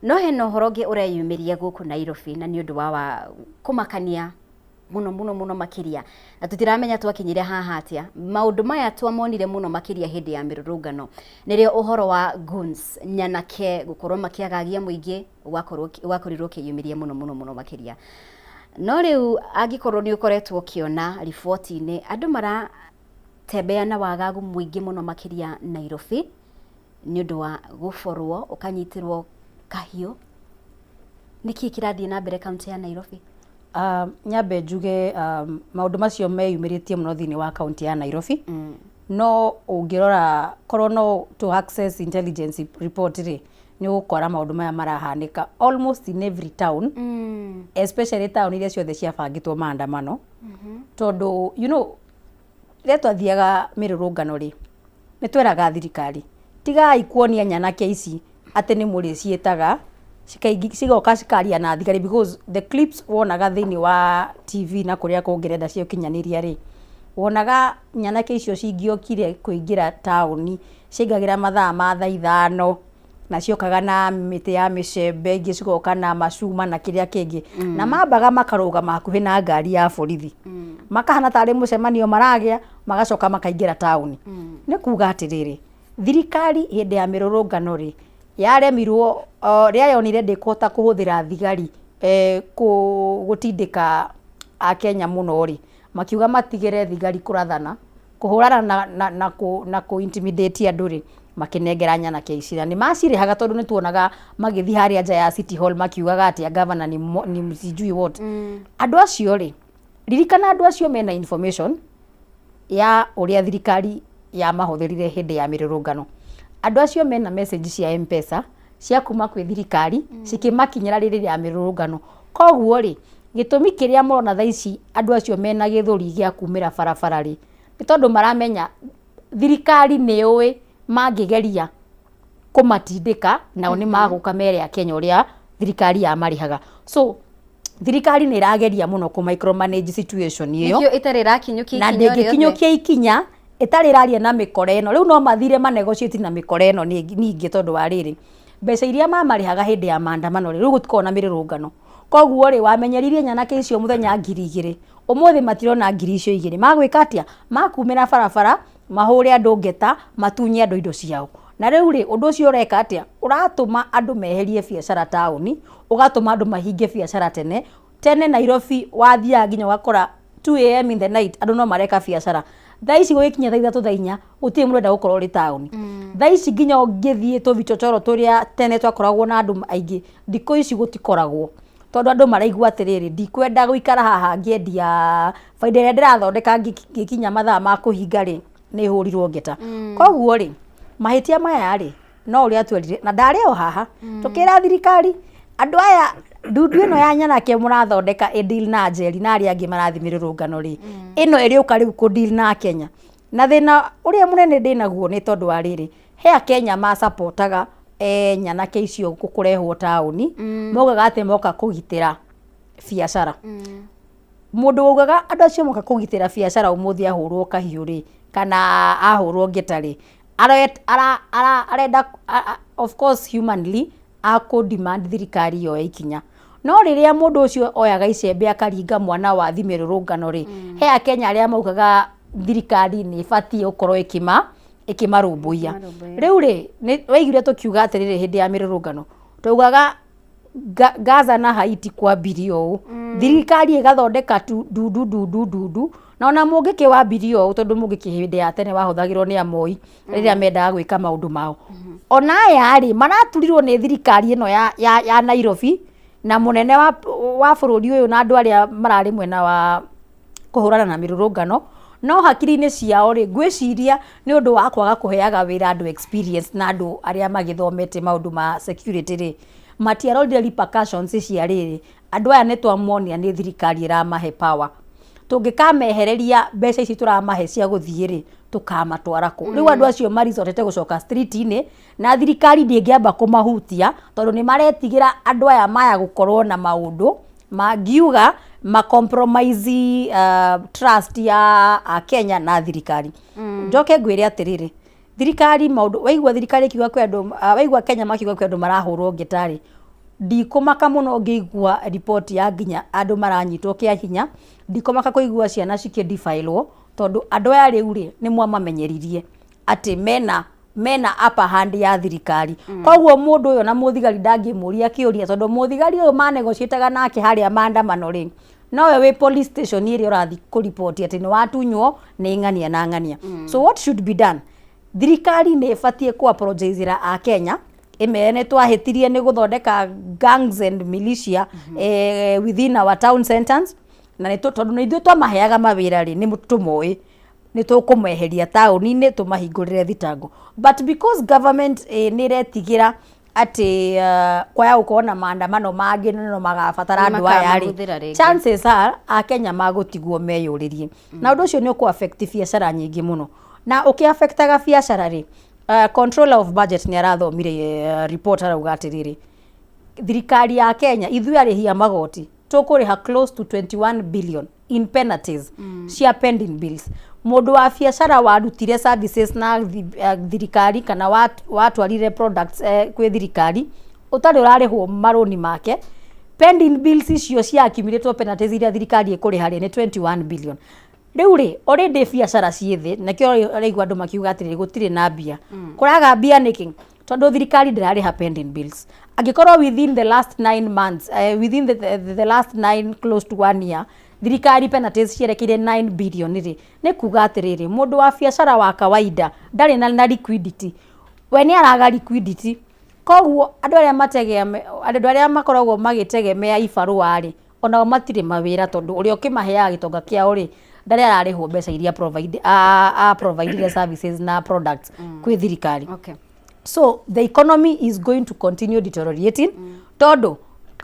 no hena ũhoro ũngĩ ũreyumĩria gũkũ Nairobi, na nĩ ũndũ wa kũmakania mũno mũno mũno makĩria, na tũtiramenya twakinyire haha atĩa. Maũndũ maya twamonire mũno makĩria hĩndĩ ya mĩrũrũngano, nĩrĩo ũhoro wa goons, nyanake gũkorwo makĩagagia mũingĩ, wakorirwo ũkĩyumĩria mũno mũno mũno makĩria. No rĩu angĩkorwo nĩ ũkoretwo ũkĩona riboti-inĩ, andũ maratembea na wagagu mũingĩ mũno makĩria Nairobi, nĩ ũndũ wa gũborwo, ũkanyitĩrwo kahiũ. Nĩkĩ kĩrathiĩ na mbere kaunti ya Nairobi? Nyambe njuge maũndũ macio meyumĩrĩtie mũno thĩinĩ wa kaunti ya Nairobi. No ũngĩrora korwo no to access intelligence report rĩ, nĩ ũgũkora maũndũ maya marahanĩka almost in every town, especially town iria ciothe ciabangĩtwo maandamano. Tondũ you know rĩrĩa twathiaga mĩrũrũngano rĩ, nĩ tweraga thirikari tigai kuonia nyanake ici atĩ nĩ mũrĩciĩtaga cigoka cikaria na thigari, because the clips wonaga thĩinĩ wa TV na kũrĩa kũngĩ nenda cia ũkinyanĩria rĩ, wonaga nyanake icio cingĩokire kũingĩra taũni ciaingagĩra mathaa ma thaa 5, na ciokaga na mĩtĩ ya mĩcembe, ingĩ cigoka na macuma na kĩrĩa kĩngĩ, na mambaga makarũgama hakuhĩ na ngari ya borithi, makahana tarĩ mũcemanio maragĩa, magacoka makaingĩra taũni. Nĩ kuga atĩrĩrĩ, thirikari hĩndĩ ya mĩrũrũngano rĩ, yaremirwo rĩrĩa yonire ndĩkũhota kũhũthĩra thigari gũtindĩka Akenya mũno rĩ, makiuga matigĩre thigari kũrathana, kũhũrana na kũ intimidate andũ rĩ, makĩnengera nyanake ici, na nĩ macirĩhaga, tondũ nĩ tuonaga magĩthiĩ harĩa nja ya City Hall makiugaga atĩ gavana ni sijui what. Andũ acio rĩ, ririkana andũ acio mena information ya ũrĩa thirikari yamahũthĩrire hĩndĩ ya mĩrũrũngano. Andũ acio mena message cia M-Pesa cia kuma kwĩ thirikari cikĩmakinyĩra rĩrĩ rĩa mĩrũrũngano. Koguo rĩ, gĩtũmi kĩrĩa mũrona thaa ici andũ acio mena gĩthũri gĩa kumĩra barabara rĩ, nĩ tondũ maramenya thirikari nĩ yũĩ mangĩgeria kũmatindĩka nao nĩ magũka mere Akenya ũrĩa thirikari yamarĩhaga. So thirikari nĩ ĩrageria mũno kũ micromanage situation ĩyo. Nĩkĩo ĩtarĩ ĩrakinyũkia na ikinya o rĩothe. Ndĩngĩkinyũkia ikinya ĩtarĩ ĩraria na mĩkora ĩno. Rĩu no mathire manegotiate na mĩkora ĩno ningĩ, tondũ wa rĩrĩ, mbeca iria mamarĩhaga hĩndĩ ya maandamano rĩ, rĩu gũtikoragwo na mĩrũrũngano, koguo rĩ, wamenyeririe nyanake icio mũthenya 2000, ũmũthĩ matirona 2000, magwĩka atĩa? Makumĩra barabara mahũre andũ ngeta, matunye andũ indo ciao. Na rĩu rĩ, ũndũ ũcio ũreka atĩa? Ũratũma andũ meherie biacara taũni, ũgatũma andũ mahinge biacara tene tene. Nairobi wathiaga nginya ũgakora 2 a.m. in the night andũ no mareka biacara. Thaa ici gũgĩkinya thaa 3, thaa 4, gũtirĩ mũndũ ũrenda gũkorwo ũrĩ taũni. Thaa ici nginya ũngĩthiĩ tũvichochoro tũrĩa tene twakoragwo na andũ aingĩ, thikũ ici gũtikoragwo, tondũ andũ maraigua atĩrĩrĩ, ndikwenda gũikara haha ngĩendia, baida ĩrĩa ndĩrathondeka ngĩkinya mathaa ma kũhinga rĩ, nĩ hũrirwo ngeta. Koguo rĩ, mahĩtia maya rĩ, no ũrĩa twerire na ndarĩ o haha tũkĩra thirikari, andũ aya, ndundu ĩno ya nyanake mũrathondeka ĩ deal na Njeri na arĩa angĩ marathiĩ mĩrũrũngano rĩ, ĩno ĩrĩũka rĩu kũ deal na Kenya. Na thĩna ũrĩa mũnene ndĩnaguo nĩ tondũ wa rĩrĩ, he Akenya macapotaga nyanake icio kũrehwo taũni, maugaga atĩ moka kũgitĩra biacara. Mũndũ waugaga andũ acio moka kũgitĩra biacara ũmũthĩ ahũrwo kahiũ rĩ, kana ahũrwo ngeta rĩ, Arenda of course humanly akũ demand thirikari yoe ikinya, no rĩrĩa mũndũ ũcio oyaga icembe akaringa mwana wa thi mĩrũrũngano rĩ, he akenya arĩa maugaga thirikari nĩ ĩbatiĩ gũkorwo ĩkĩmarũmbũiya. Rĩu rĩ, waiguire tũkiuga atĩrĩrĩ, hĩndĩ ya mĩrũrũngano twaugaga Gaza na Haiti kwambirie ũũ, thirikari ĩgathondeka ndundu ndundu ndundu, na ona mũngĩkĩ wambirie ũũ, tondũ mũngĩkĩ hĩndĩ ya tene wahũthagĩrwo nĩ amoi rĩrĩa mendaga gwĩka maũndũ mao. Ona aya rĩ, maraturirwo nĩ thirikari ĩno ya Nairobi na mũnene wa bũrũri ũyũ na andũ arĩa mararĩ mwena wa kũhũrana na mĩrũrũngano. No hakiri-inĩ ciao rĩ, ngwĩciria nĩ ũndũ wa kwaga kũheaga wĩra andũ experience na andũ arĩa magĩthomete maũndũ ma security rĩ, matiarorire repercussions cia rĩrĩ. Andũ aya nĩ twamonia nĩ thirikari ĩramahe power, tũngĩkamehereria mbeca ici tũramahe cia gũthiĩ rĩ, tũkamatwara kũ? Rĩu andũ acio marizotete gũcoka street-inĩ, na thirikari ndĩngĩamba kũmahutia tondũ nĩ maretigĩra andũ aya maya gũkorwo na maũndũ mangiuga ma compromise trust ya Akenya na thirikari. Njoke ngwĩre atĩrĩrĩ, thirikari maũndũ waigua thirikari ĩkiuga kwĩ andũ, waigua Kenya makiuga kwĩ andũ marahũrwo ngĩtarĩ, ndikũmaka mũno ngĩigua riboti ya nginya andũ maranyitwo kĩa hinya. Ndikũmaka kũigua ciana cikĩdefilwo, tondũ andũ aya rĩu rĩ, nĩ mwamamenyeririe atĩ mena upper hand ya thirikari. Koguo mũndũ ũyũ na mũthigari ndangĩmũria kĩũria, tondũ mũthigari ũyũ manegotiataga nake harĩa maandamano rĩ, nowe wĩ police station ĩrĩa ũrathiĩ kũriboti atĩ nĩ watunywo nĩ ng'ania na ng'ania. So what should be done? Thirikari nĩ ĩbatiĩ kũ apologize a Kenya, ĩmere nĩ twahĩtirie nĩ gũthondeka gangs and militia within our town centers, na nĩ tondũ nĩ ithuĩ twamaheaga mawĩra rĩ, nĩ tũmoĩ, nĩ tũkũmeheria taũni-inĩ tũmahingũrĩre thitango. But because government nĩ ĩretigĩra atĩ kwaya gũkorwo na maandamano mangĩ no magabatara andũ aya rĩ, Nĩmakamahũthĩra rĩngĩ. Chances are akenya magũtigwo meyũrĩrie, na ũndũ ũcio nĩ ũkũ affect biacara nyingĩ mũno. Na ũkĩ affectaga biacara rĩ, controller of budget nĩ arathomire report, arauga atĩrĩrĩ, thirikari ya Kenya, ithuĩ arĩhi a magoti tũkũrĩha close to 21 billion in penalties cia pending bills. Mũndũ wa biacara warutire services na thirikari kana watwarire products kwĩ thirikari ũtarĩ ũrarĩhwo marũni make, pending bills icio cia accumulated penalties iria thirikari ĩkũrĩha rĩ, nĩ 21 billion. Rĩu rĩ, already biacara ciĩ thĩ, nakĩo ũraigua andũ makiuga atĩrĩrĩ, gũtirĩ na mbia. Kũraga mbia nĩkĩ? Tondũ thirikari ndĩrarĩha pending bills. Angĩkorwo within the last 9 months, within the last nine, close to one year, thirikari penalties cierekeire 9 billion rĩ, nĩ kuga atĩrĩrĩ, mũndũ wa biacara wa kawaida ndarĩ na liquidity, we nĩ araga liquidity. Koguo andũ arĩa makoragwo magĩtegemea ibarũa rĩ, onao matirĩ mawĩra, tondũ ũrĩa ũkĩmaheaga gĩtonga kĩao rĩ, ndarĩ ararĩhwo mbeca iria provide a provided services na products kwĩ thirikari. So the economy is going to continue deteriorating, tondũ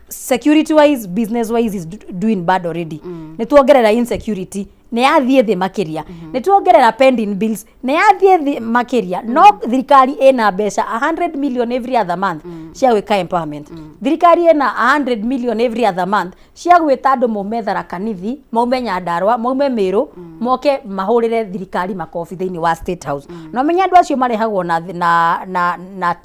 security wise, business wise is doing bad already. Nĩ tuongerera insecurity, nĩ yathiĩ thĩ makĩria, nĩ tuongerera pending bills, nĩ yathiĩ thĩ makĩria. No thirikari ĩna mbeca 100 million every other month cia gwĩka empowerment. Thirikari ĩna 100 million every other month cia gwĩta andũ maume Tharaka Nithi, maume Nyandarua, maume Meru, moke mahũrĩre thirikari makobi thĩinĩ wa State House. No menye andũ acio marehagwo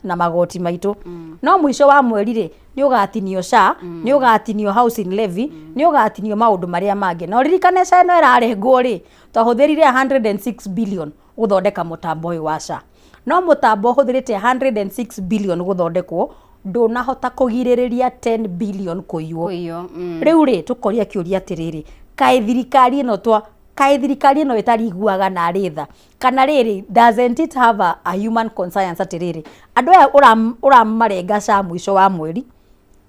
na magoti maitũ, no mũico wa mweri rĩ, nĩ ũgatinio SHA, nĩ ũgatinio housing levy, nĩ ũgatinio maũndũ marĩa mangĩ. Na ũririkane SHA ĩno ĩrarengwo rĩ, twahũthĩrire 106 billion gũthondeka mũtambo ũyũ wa SHA. No mũtambo ũhũthĩrĩte 106 billion gũthondekwo ndũnahota kũgirĩrĩria 10 billion kũiywo. Kũiywo. Rĩu rĩ, tũkoria kĩũria atĩrĩrĩ, kaĩ thirikari ĩno twa kaĩ thirikari ĩno ĩtariguaga na arĩ tha kana rĩrĩ, doesn't it have a human conscience atĩrĩrĩ, andũ aya ũramarenga SHA mũico wa mweri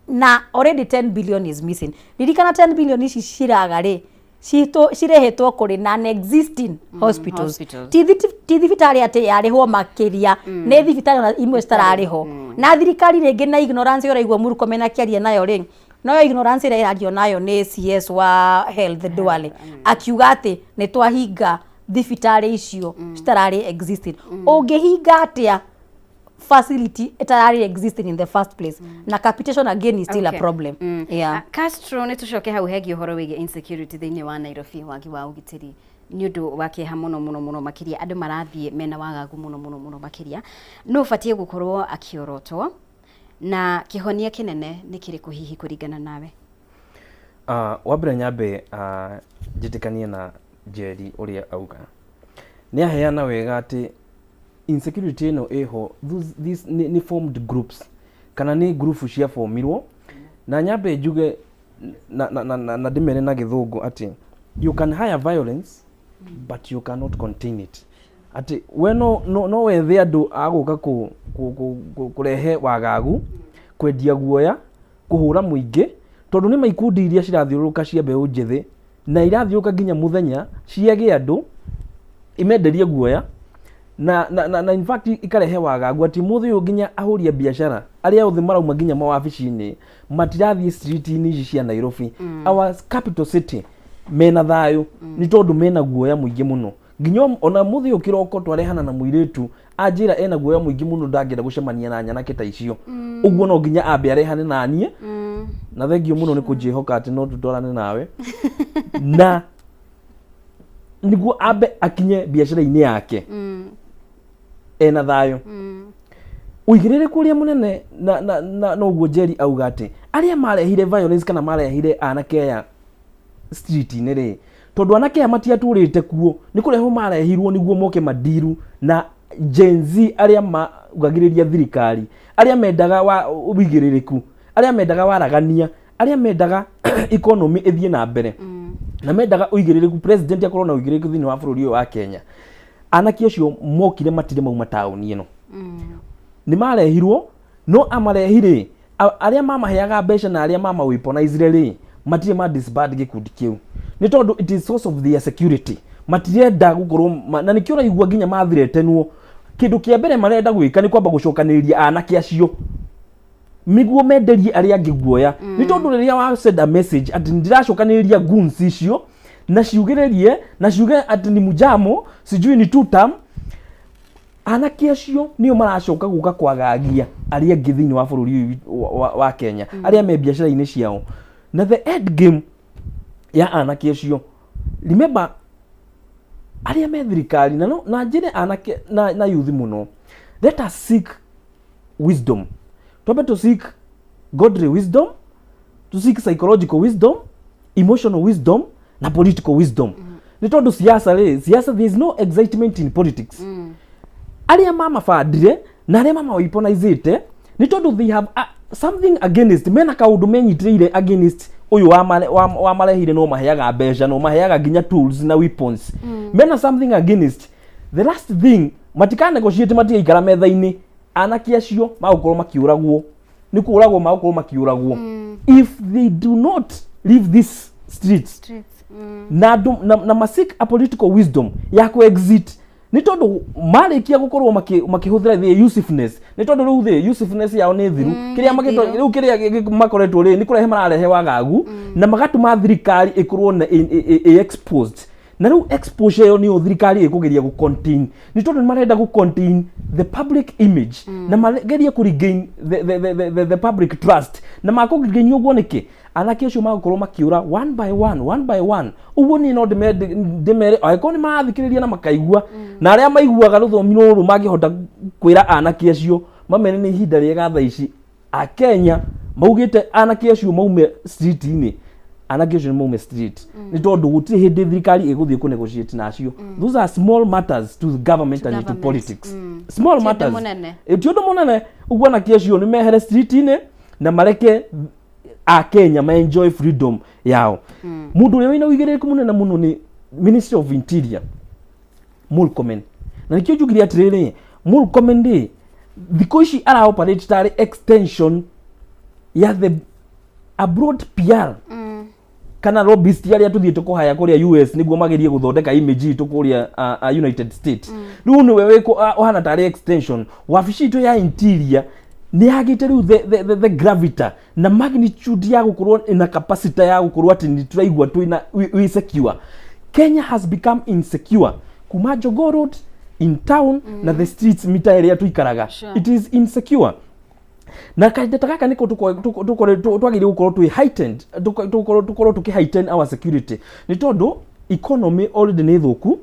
na already 10 billion is missing? Ririkana 10 billion ici ciraga rĩ, cirĩhĩtwo kũrĩ non existing hospitals. Hospitals. Ti thibitarĩ atĩ yarĩhwo makĩria, nĩ thibitarĩ ona imwe citararĩhwo na thirikari rĩngĩ na ignorance. Ũraigua Murkomen akĩaria nayo rĩ, noyo ignorance ĩrĩa ĩrario nayo nĩ CS wa health Duale, akiuga atĩ nĩ twahinga thibitarĩ icio citararĩ existing. Ũngĩhinga atĩa facility ĩtararĩ existing in the first place? Na capitation again is still a problem. Yeah. Ah, Castro, nĩ tũcoke hau hegiĩ ũhoro wĩgiĩ insecurity thĩinĩ wa Nairobi, wagi wa ũgitĩri. Nĩ ũndũ wa kĩeha mũno mũno mũno makĩria, andũ marathiĩ mena wagagu mũno mũno mũno makĩria. Nũ ũbatiĩ gũkorwo akĩorotwo na kĩhonia kĩnene nĩ kĩrĩkũ hihi kũringana nawe? Wa mbere nyambe njĩtĩkanie na Njeri ũrĩa auga. Nĩ aheana wega atĩ insecurity ĩno ĩho this nĩ formed groups kana nĩ ngurubu cia formirwo na nyambe njuge na ndĩmere na gĩthũngũ atĩ you can hire violence but you cannot contain it, atĩ we no wethe andũ a gũka kũrehe wagagu, kwendia guoya, kũhũra mũingĩ, tondũ nĩ ma ikundi iria cirathiũrũrũka cia mbeũ njĩthĩ na irathiũrũrũka nginya mũthenya ciage andũ imenderie guoya na in fact ikarehe wagagu atĩ mũthĩ ũyũ nginya ahũri a biacara arĩa othe marauma nginya mawabici-inĩ matirathiĩ street-inĩ ici cia Nairobi, our capital city, mena thayũ nĩ tondũ mena guoya mũingĩ mũno. Nginya ona mũthĩ ũyũ kĩroko twarehana na mũirĩtu anjĩra ena guoya mũingĩ mũno, ndangĩenda gũcemania na nyanake ta icio, ũguo no nginya ambe arehane na niĩ. Na thengiũ mũno nĩ kũnjĩhoka atĩ no tũtwarane nawe na nĩguo ambe akinye biacara-inĩ yake ena thayũ. Ũigĩrĩrĩku ũrĩa mũnene na noguo Njeri auga atĩ arĩa marehire violence kana marehire anake aya street-inĩ rĩ, tondũ anake aya matiatũrĩte kuo, nĩ kũrehwo marehirwo nĩguo moke mandiru na Gen Z arĩa maugagĩrĩria thirikari, arĩa mendaga wa ũigĩrĩrĩku, arĩa mendaga waragania, arĩa mendaga economy ĩthiĩ na mbere na mendaga ũigĩrĩrĩku, president akorwo na ũigĩrĩrĩku thĩinĩ wa bũrũri ũyũ wa Kenya. Anake acio mokire matirĩ mauma taũni ĩno, nĩ marehirwo no amarehire arĩa mamaheaga mbeca na arĩa mama weaponizire rĩ, matirĩ ma disband gĩkundi kĩu nĩ tondũ it is source of their security. Matirenda gũkorwo na nĩkĩo ũraigua nginya mathiretenwo kĩndũ kĩa mbere marenda gwĩka nĩ kwamba gũcokanĩrĩria anake acio nĩguo menderie arĩa angĩ guoya, nĩ tondũ rĩrĩa wa send a message atĩ ndĩracokanĩrĩria goons icio na ciugĩrĩrie na ciuge atĩ ni mujamo, sijui ni two term, anake acio nĩo maracoka gũka kwagagia arĩa angĩ thĩinĩ wa bũrũri ũyũ wa Kenya, arĩa me biacara-inĩ ciao. Na the end game ya anake acio, remember, arĩa me thirikari na, no, na njĩre anake na youth mũno, let us seek wisdom, twambe to seek godly wisdom, to seek psychological wisdom, emotional wisdom na political wisdom, nĩ tondũ siasa rĩ, siasa, there is no excitement in politics. Arĩa mamabandire na arĩa mamaweaponizĩte nĩ tondũ they have something against, mena kaũndũ menyitĩrĩire against ũyũ wamarehire no maheaga mbeca, no maheaga nginya tools na weapons. Mena something against. The last thing, matika negotiate, matigaikara metha-inĩ, anake acio magũkorwo makiũragwo, nĩ kũragwo magũkorwo makiũragwo if they do not leave this streets. Streets. Na andũ na masik a political wisdom ya ku exit, nĩ tondũ marĩkia gũkorwo makĩhũthĩra the usefulness, nĩ tondũ rĩu the usefulness yao nĩ thiru. Kĩrĩa Nĩ magĩtwo thiru. Rĩu kĩrĩa makoretwo rĩ, nĩ kũrehe mararehe wagagu na magatũma thirikari ĩkorwo na ĩ exposed, na rĩu exposure ĩyo nĩyo thirikari ĩkũgeria gũ contain, nĩ tondũ nĩ marenda gũ contain the public image na magerie kũ regain the public trust. Na makũ regain ũguo nĩkĩ? Anake acio magũkorwo makĩũra one by one, one by one. Ũguo niĩ no ndĩmere angĩkorwo nĩ marathikĩrĩria na makaigua na arĩa maiguaga rũthomi rũrũ mangĩhota kwĩra anake acio mamere nĩ ihinda rĩega thaa ici Akenya maugĩte anake acio maume street-inĩ, anake acio nĩ maume street, nĩ tondũ gũtirĩ hĩndĩ thirikari ĩgũthiĩ kũ negotiate na acio. Those are small matters to the government To and to government. politics. Small Ti ũndũ matters. mũnene. Ti ũndũ mũnene. Ũguo anake acio nĩ mehere street-inĩ na mareke Akenya ma enjoy freedom yao. Mũndũ ũrĩa wĩna ũigĩrĩrĩku mũnene mũno nĩ Ministry of Interior, Murkomen, na nĩkĩo njugire atĩrĩrĩ, Murkomen rĩ, thikũ ici ara operate tarĩ extension ya the abroad PR kana lobbyist arĩa tũthiĩte kũhaya kũrĩa US nĩguo magerie gũthondeka image itũ kũrĩa United States. Rĩu nĩwe ũhana tarĩ extension. Wabici itũ ya interior nĩ yagĩte rĩu the gravity na magnitude ya gũkorwo ina capacity ya gũkorwo atĩ nĩ tũraigua twĩna we secure. Kenya has become insecure kuma Jogoo Road in town na the streets mita ĩrĩa tũikaraga. It is insecure, na kahinda ta gaka nĩko twagĩrĩire gũkorwo twĩ heightened, tũkorwo tũkĩ heighten our security, nĩ tondũ Economy already nĩ thũku,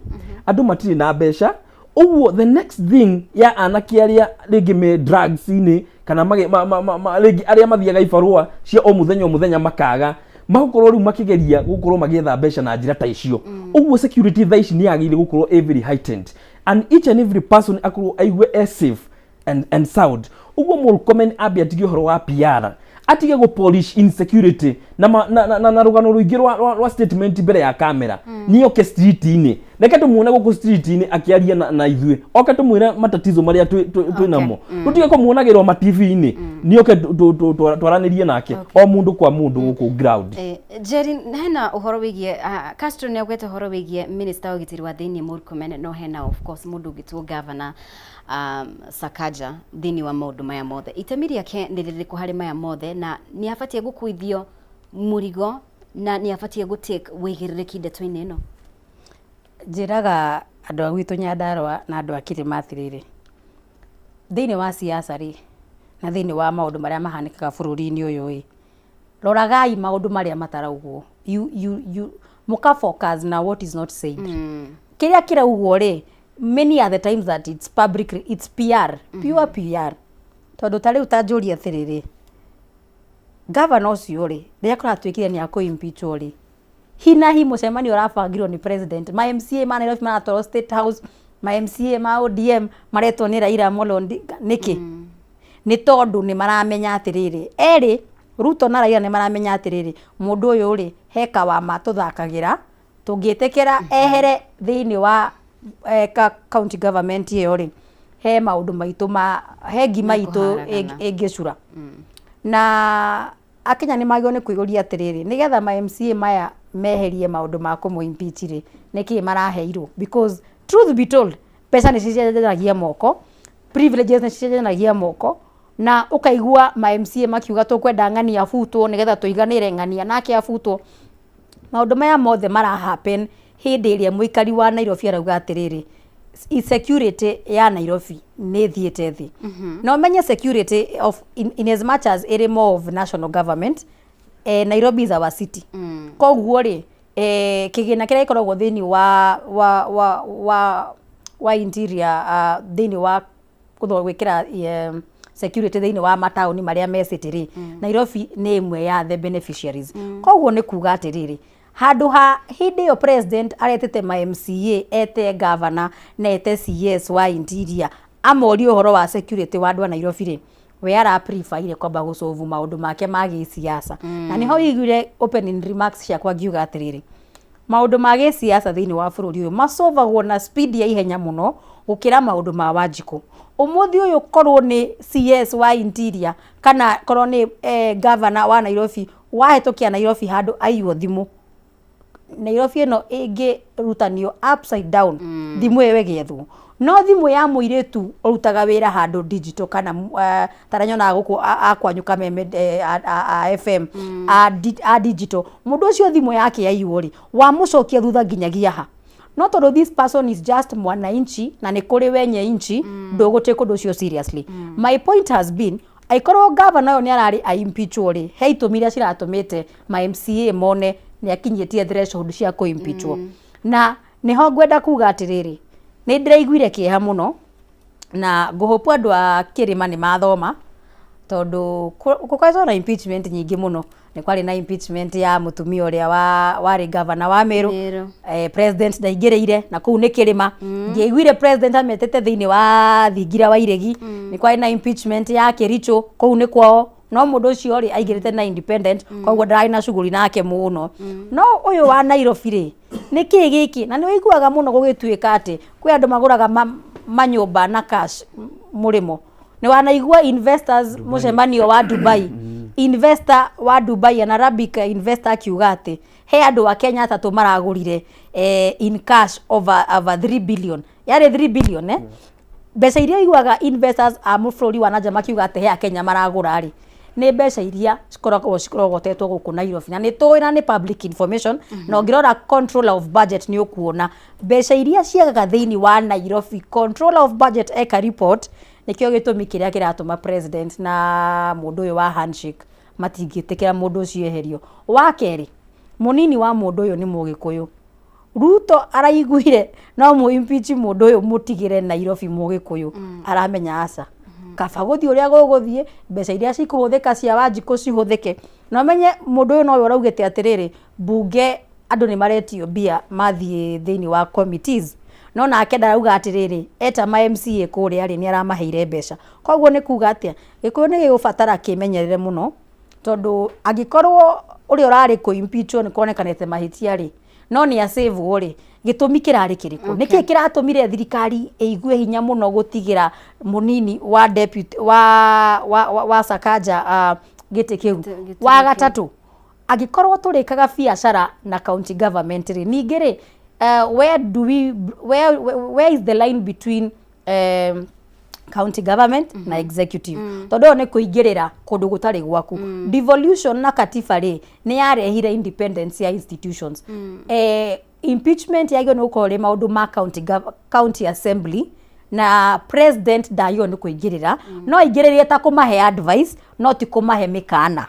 andũ matirĩ na mbeca. Ũguo the next thing ya anake arĩa rĩngĩ me drugs-inĩ kana mage, ma, ma, ma, ma, rĩngĩ arĩa mathiaga ibarũa cia o mũthenya o mũthenya makaga, magũkorwo rĩu makĩgeria gũkorwo magĩetha mbeca na njĩra ta icio. Ũguo security thaa ici nĩ yagĩrĩire gũkorwo ĩ very heightened and each and every person akorwo aigue e safe and sound. Ũguo Murkomen ambe atige ũhoro wa PR, atige gũ polish insecurity na, ma, na, na, na, na rũgano rũingĩ rwa statement mbere ya kamera. Nĩ oke street-inĩ, reke tũmuone gũkũ street-inĩ akĩaria na ithuĩ, oke tũmwĩre matatizo marĩa twĩ namo. Tũtige kũmuonagĩrwo ma TV-inĩ, nĩ oke twaranĩrie nake o mũndũ kwa mũndũ gũkũ ground. Jerry, hena ũhoro wĩgiĩ Castro nĩ augĩte ũhoro wĩgiĩ minister wa ũgitĩri wa thĩinĩ Murkomen, no hena of course mũndũ ũngĩtuo governor Sakaja thĩinĩ wa maũndũ maya mothe. Itemi rĩake nĩ rĩrĩkũ harĩ maya mothe, na nĩ abatiĩ gũkuithio mũrigo na nĩ abatiĩ gũ take wĩigĩrĩrĩki ndeto-inĩ ĩno? Njĩraga andũ a gwitũ Nyandarũa na andũ a Kĩrĩma atĩrĩrĩ, thĩinĩ wa siasa rĩ, na thĩinĩ wa maũndũ marĩa mahanĩkaga bũrũri-inĩ ũyũ ĩ, roragai maũndũ marĩa mataraugwo. You mũka focus na what is not said. Kĩrĩa kĩraugwo rĩ, many are the times that it's public, it's PR, pure PR. Tondũ ta rĩu ta njũrie atĩrĩrĩ, gavana ũcio rĩ, rĩrĩa kũratuĩkire nĩ akũ impeachwo rĩ, hi na hi mũcemanio ũrabangirwo nĩ president, ma MCA ma Nairobi maratwarwo State House, ma MCA ma ODM maretwo nĩ Raila Amolo Odinga. Nĩkĩ? Nĩ tondũ nĩ maramenya atĩrĩrĩ, erĩ Ruto na Raila nĩ maramenya atĩrĩrĩ, mũndũ ũyũ rĩ, he kawama tũthakagĩra, tũngĩtĩkĩra ehere thĩinĩ wa county government ĩyo rĩ, he maũndũ maitũ ma he ngima itũ Mekũharagana. ĩngĩcura. Na Akenya nĩ magĩrĩirwo nĩ kwĩyũria atĩrĩrĩ, nĩgetha ma MCA maya meherie maũndũ ma kũmũ impeach rĩ, nĩkĩ maraheirwo? Because truth be told, mbeca nĩ cicenjanagia moko, privileges nĩ cicenjanagia moko, na ũkaigua ma MCA makiuga tũkwenda ng'ania abutwo nĩgetha tũiganĩre, ng'ania nake abutwo. Maũndũ maya mothe mara happen hĩndĩ ĩrĩa mũikari wa Nairobi arauga atĩrĩrĩ, insecurity ya Nairobi nĩ ĩthiĩte thĩ. Na ũmenye security of in as much as ĩrĩ more of national government, Nairobi is our city. Koguo rĩ, kĩgĩna kĩrĩa gĩkoragwo thĩinĩ wa interior, thĩinĩ wa gwĩkĩra security thĩinĩ wa mataũni marĩa me city rĩ, Nairobi nĩ ĩmwe ya the beneficiaries. Koguo nĩ kuga atĩrĩrĩ, handũ ha hĩndĩ ĩyo president aretĩte ma MCA, ete governor na ete CS wa interior, amorie ũhoro wa security wa andũ a Nairobi rĩ, we ara prefer kwamba gũsolve maũndũ make ma gĩsiasa. Na nĩho wĩiguire opening remarks ciakwa ngiuga atĩrĩrĩ, maũndũ ma gĩsiasa thĩinĩ wa bũrũri ũyũ masolvagwo na speed ya ihenya mũno gũkĩra maũndũ ma Wanjikũ. Ũmũthĩ ũyũ korwo nĩ CS wa interior kana korwo nĩ governor wa Nairobi wahĩtũkia Nairobi handũ aiywo thimũ, Nairobi ĩno ĩngĩrutanio upside down, thimũ ĩyo ĩgĩethwo. No thimũ ya mũirĩtu ũrutaga wĩra handũ digital kana tarĩa nyonaga gũkũ akwanyu Kameme, a FM a digital, mũndũ ũcio thimũ yake yaiywo rĩ, wamũcokia thutha nginyagia ha? No tondũ this person is just mwananchi na nĩ kũrĩ wenye inchi, ndũgũtake ũndũ ũcio seriously. My point has been, angĩkorwo gavana ũyũ nĩ ararĩ aimpeachwo rĩ, he itũmi iria ciratũmĩte ma MCA mone nĩ akinyĩtie threshold cia kũ-impeachwo. Na nĩho ngwenda kuga atĩrĩrĩ, nĩ ndĩraiguire kĩeha mũno na ngũhope andũ a kĩrĩma nĩ mathoma, tondũ gũkoretwo na impeachment nyingĩ mũno. Nĩ kwarĩ na impeachment ya mũtumia ũrĩa warĩ governor wa Meru. Meru. President ndaingĩrĩire na kũu nĩ kĩrĩma. Ndiaiguire president ametĩte thĩinĩ wa thingira wa Iregi. Nĩ kwarĩ na impeachment ya Kericho, kũu nĩ kwao, no mũndũ ũcio rĩ, aingĩrĩte na independent, koguo ndararĩ na shughuli nake mũno. No ũyũ wa Nairobi rĩ, nĩ kĩ gĩkĩ? Na nĩ ũiguaga mũno gũgĩtuĩka atĩ kwĩ andũ magũraga manyũmba na cash mũrĩmo. Nĩ wanaigua investors mũcemanio wa Dubai, investor wa Dubai, an Arabic investor, akiuga atĩ he andũ a Kenya atatũ maragũrire in cash over 3 billion, yarĩ 3 billion, eh? Mbeca iria iguaga investors a bũrũri wa nanja makiuga atĩ he akenya maragũra rĩ, nĩ mbeca iria cikoragwo cirogotetwo gũkũ Nairobi, na nĩ tũĩ na nĩ public information. Na ũngĩrora controller of budget nĩ ũkuona mbeca iria ciagaga thĩinĩ wa Nairobi, controller of budget eka report. Nĩkĩo gĩtũmi kĩrĩa kĩratũma president na mũndũ ũyũ wa handshake matingĩtĩkĩra mũndũ ũcio eherio. Wa kerĩ, mũnini wa mũndũ ũyũ nĩ Mũgĩkũyũ. Ruto araiguire no mũ impeach mũndũ ũyũ mũtigĩre Nairobi mũgĩkũyũ aramenya aca kaba gũthiĩ ũrĩa gũgũthiĩ mbeca iria cikũhũthĩka cia Wanjikũ cihũthĩke na ũmenye mũndũ ũyũ nowe ũraugĩte atĩrĩrĩ mbunge andũ nĩ maretio mbia mathiĩ thĩinĩ wa committees no nake ndarauga atĩrĩrĩ eta ma MCA kũrĩa rĩ nĩ aramaheire mbeca koguo nĩ kuga atĩa gĩkũyũ nĩ gĩgũbatara kĩmenyerere mũno tondũ angĩkorwo ũrĩa ũrarĩ kũ impeachwo nĩ kuonekanĩte mahĩtia rĩ no nĩ acĩvwo rĩ gĩtũmi kĩrarĩ kĩrĩkũ okay. Nĩkĩ kĩratũmire thirikari ĩigue hinya mũno gũtigĩra mũnini wa deputy wa wa, wa, wa Sakaja gĩtĩ kĩu wa gatatũ angĩkorwo tũrĩkaga biacara na county government rĩ ningĩ rĩ where do we where, where is the line between county government mm -hmm. na executive mm. Tondũ nĩ kũingĩrĩra kũndũ gũtarĩ gwaku mm. Devolution na katiba rĩ nĩ yarehire independence ya institutions mm. Impeachment yagĩrĩirwo nĩ gũkorwo rĩ maũndũ ma county, county assembly na president ndagĩrĩirwo nĩ kũingĩrĩra mm. No aingĩrĩrie ta kũmahe advice no ti kũmahe mĩkana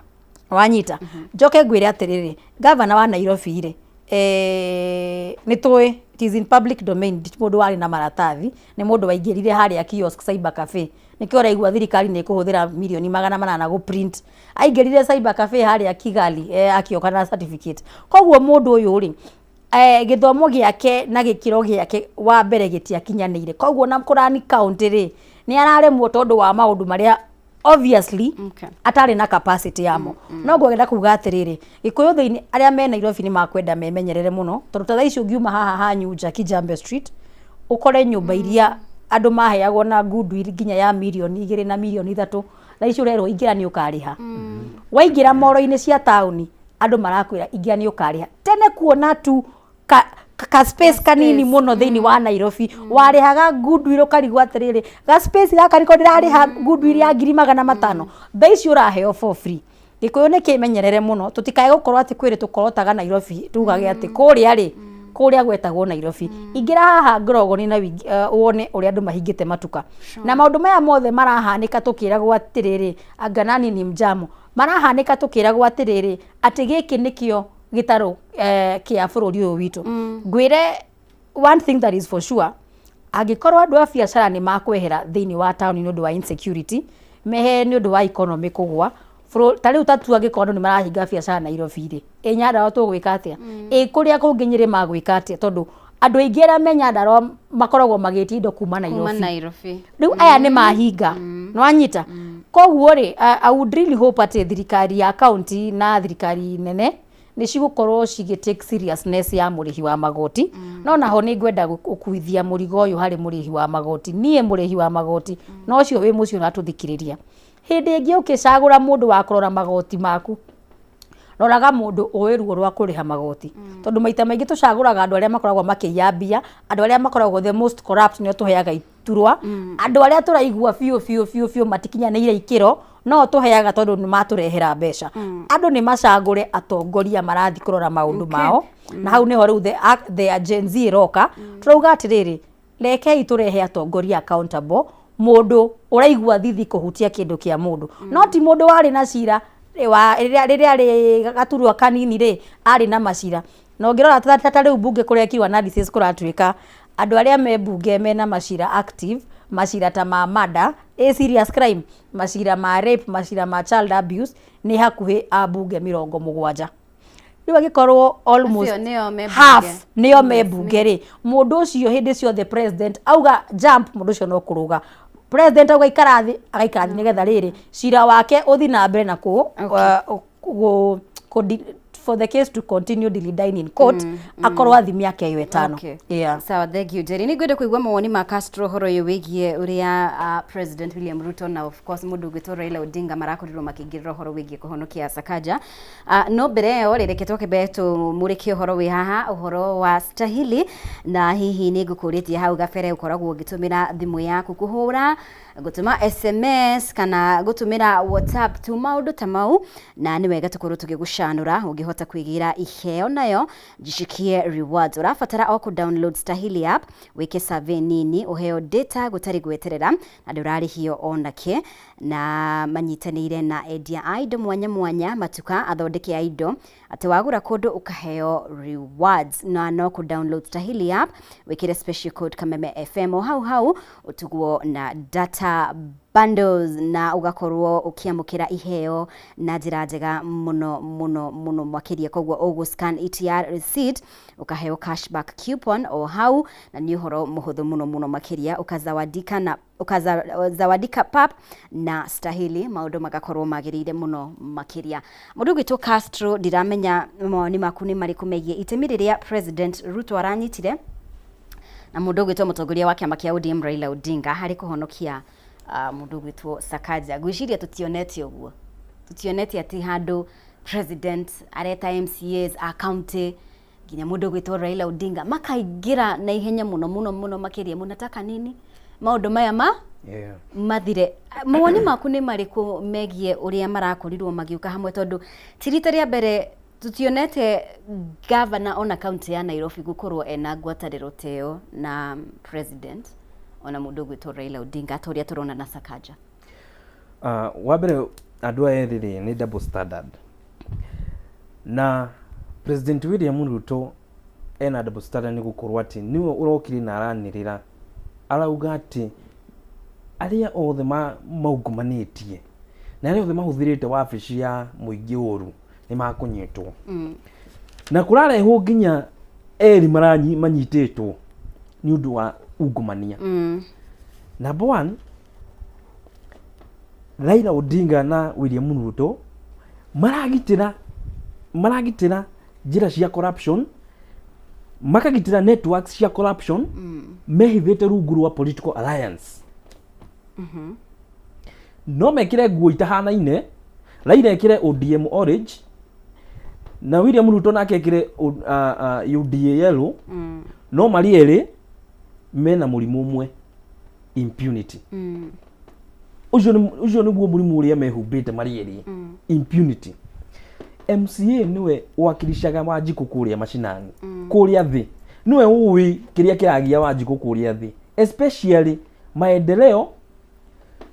wanyita mm -hmm. Njoke ngwĩre atĩrĩrĩ gavana wa Nairobi rĩ nĩ tũĩ it is in public domain ti mũndũ warĩ na maratathi nĩ mũndũ waingĩrire harĩa kiosk cyber cafe nĩkĩo ũraigua thirikari nĩ ĩkũhũthĩra mirioni 800 gũ print aingĩrire cyber cafe harĩa Kigali akĩoka na certificate koguo mũndũ ũyũ rĩ gĩthomo gĩake na gĩkĩro gĩake wa mbere gĩtiakinyanĩire koguo na kũrani county rĩ nĩ araremwo tondũ wa maũndũ marĩa obviously okay. Atarĩ na capacity yamo mm, mm. No ngwenda kuga atĩrĩrĩ gĩkũyũ thĩinĩ arĩa me Nairobi nĩ makwenda memenyerere mũno tondũ ta thaa ici ũngiuma haha ha Nyunja Kijambe Street ũkore nyũmba iria andũ maheagwo na goodwill nginya ya mirioni 2 na mirioni 3 thaa ici ũrerwo ingĩra nĩ ũkarĩha waingĩra moro-inĩ cia taũni andũ marakwĩra ingĩra nĩ ũkarĩha tene kuona tu ka, ka space kanini muno thiini wa Nairobi warĩhaga goodwill ũkarigwo atĩrĩrĩ ga space gaka nĩko ndĩrarĩha goodwill ya 500,000 thaa ici ũraheo for free gĩkũyũ nĩ kĩmenyerere mũno tũtikae gũkorwo atĩ kwĩrĩ tũkorotaga Nairobi tugage atĩ kũrĩa rĩ kũrĩa gwetagwo Nairobi ingĩra haha Ngorogoni na wone ũrĩa andũ mahingĩte matuka na maũndũ maya mothe marahanĩka tũkĩragwo atĩrĩrĩ anga nani ni mjamo marahanĩka tũkĩragwo atĩrĩrĩ atĩ gĩkĩ nĩkĩo gĩtarũ kĩa bũrũri ũyũ witũ ngwĩre one thing that is for sure angĩkorwo andũ a biacara nĩ makwehera thĩinĩ wa taũni nĩ ũndũ wa insecurity mehere nĩ ũndũ wa economy kũgwa ta rĩu ta tu angĩkorwo andũ nĩ marahinga biacara Nairobi rĩ ĩ Nyandarua tũgwĩka atĩa ĩ kũrĩa kũngĩ Nyĩrĩ magwĩka atĩa tondũ andũ aingĩ arĩa me Nyandarua makoragwo magĩtia indo kuma Nairobi rĩu aya nĩ mahinga nĩ wanyita koguo rĩ I would really hope atĩ thirikari ya county na thirikari nene nĩ cigũkorwo cigĩ take seriousness ya mũrĩhi wa magoti no naho nĩ ngwenda gũkuithia mũrigo ũyũ harĩ mũrĩhi wa magoti niĩ mũrĩhi wa magoti no ũcio wĩ mũciĩ ũratũthikĩrĩria hĩndĩ ĩngĩ ũkĩcagũra mũndũ wa kũrora magoti maku roraga mũndũ ũĩ ruo rwa kũrĩha magoti tondũ maita maingĩ tũcagũraga andũ arĩa makoragwo makĩiya mbia andũ arĩa makoragwo the most corrupt nĩo tũheaga iturwa andũ arĩa tũraigua biũ biũ biũ biũ matikinyanĩire ikĩro no tũheaga tondũ nĩ matũrehera mbeca andũ nĩ macagũre atongoria marathiĩ kũrora maũndũ mao na hau nĩho rĩu the Gen Z ĩroka tũrauga atĩrĩrĩ rekei tũrehe atongoria accountable mũndũ ũraigua thithi kũhutia kĩndũ kĩa mũndũ no ti mũndũ warĩ na cira rĩrĩa arĩ gaturwa kanini rĩ arĩ na macira na ũngĩrora ta rĩu mbunge kũrekirwo analysis kũratuĩka andũ arĩa me mbunge mena macira active macira ta ma murder a serious crime macira ma rape macira ma child abuse nĩ hakuhĩ ambunge 70 rĩu angĩkorwo almost half nĩo me mbunge rĩ mũndũ ũcio hĩndĩ ciothe president auga jump mũndũ ũcio no kũrũga president auga ikara thĩ agaikara thĩ nĩgetha rĩrĩ cira wake ũthi na mbere na kũ for the case to continue dilly in court akorwo athi mĩaka ĩyo 5 Okay. Yeah. Sawa, thank you Jerry. Nĩ ngwenda kũigua mawoni ma Castro ũhoro ũyũ wĩgiĩ ũrĩa President William Ruto na of course mũndũ ũgwĩtwo Raila Odinga marakorirwo makĩingĩrĩra ũhoro wĩgiĩ kũhonokia Sakaja. No mbere ĩyo rĩ reke twakĩmbe tũmũrĩke ũhoro wĩ haha ũhoro wa Stahili na hihi nĩ ngũkũrĩtie hau gabere ũkoragwo ũgĩtũmĩra thimũ yaku kũhũra gũtũma SMS kana gũtũmĩra WhatsApp tu maũndũ ta mau na nĩ wega tũkorwo tũgĩgũcanũra ũngĩhota kwĩgĩra iheo nayo Jishikie Rewards ũrabatara o kũ download Stahili app wĩke survey nini ũheo data gũtarĩ gweterera na ndũrarĩhio onakĩ Na manyitanĩire na endia a indo mwanya mwanya, matuka, athondeki a indo, atĩ wagũra kũndũ ũkaheo rewards. Na no kũ download Stahili app, wĩkĩre special code Kameme FM, o hau hau ũtugwo na data bundles na ũgakorwo ũkĩamũkĩra iheo na njĩra njega mũno mũno mũno makĩria. Koguo ũgũ scan ETR receipt ũkaheo cashback coupon o hau, na nĩ ũhoro mũhũthũ mũno mũno makĩria. Ũkazawadika na ũkazawadika pap na Stahili, maũndũ magakorwo magĩrĩire mũno makĩria. Mũndũ ũgwĩtwo Castro, ndiramenya mawoni maku nĩ marĩkũ megiĩ itemi rĩrĩa President Ruto aranyitire na mũndũ ũgwĩtwo mũtongoria wa kĩama kĩa ODM Raila Odinga harĩ kũhonokia mũndũ ũgwĩtwo Sakaja. Ngwĩciria tũtionete ũguo, tũtionete atĩ handũ president areta MCAs a county nginya mũndũ ũgwĩtwo Raila Odinga makaingĩra na ihenya mũno mũno mũno makĩria. Mũnataka nini maũndũ maya ma mathire. Mawoni maku nĩ marĩkũ megiĩ ũrĩa marakorirwo magĩũka hamwe, tondũ ti rita rĩa mbere tutionete gavana ona kaunti ya Nairobi gũkorwo ena ngwatanĩro ta ĩyo na president ona mũndũ ũgwĩtwo Raila Odinga ta ũrĩa tũrona na Sakaja? Wa mbere, andũ aya erĩ rĩ, nĩ double standard. Na President William Ruto ena double standard nĩ gũkorwo atĩ nĩwe ũrokire na aranĩrĩra arauga atĩ arĩa othe maungumanĩtie na arĩa othe mahũthĩrĩte wabici ya mũingĩ ũru nĩ makũnyitwo. Na kũrarehwo nginya erĩ manyitĩtwo nĩ ũndũ wa ungumania. Number one, Raila Odinga na William Ruto maragitĩra njĩra cia corruption, makagitĩra networks cia corruption mehithĩte rungu rwa political alliance. No mekĩre nguo itahanaine, Raila ekĩre ODM orange na William Ruto nake ekĩre UDA yellow, no marĩ erĩ mena mũrimũ ũmwe, impunity. Ũcio nĩguo mũrimũ ũrĩa mehumbĩte marĩ erĩ, impunity. MCA nĩwe wakilishaga Wanjikũ kũrĩa macinani, kũrĩa thĩ, nĩwe ũĩ kĩrĩa kĩragia Wanjikũ kũrĩa thĩ, especially maendeleo,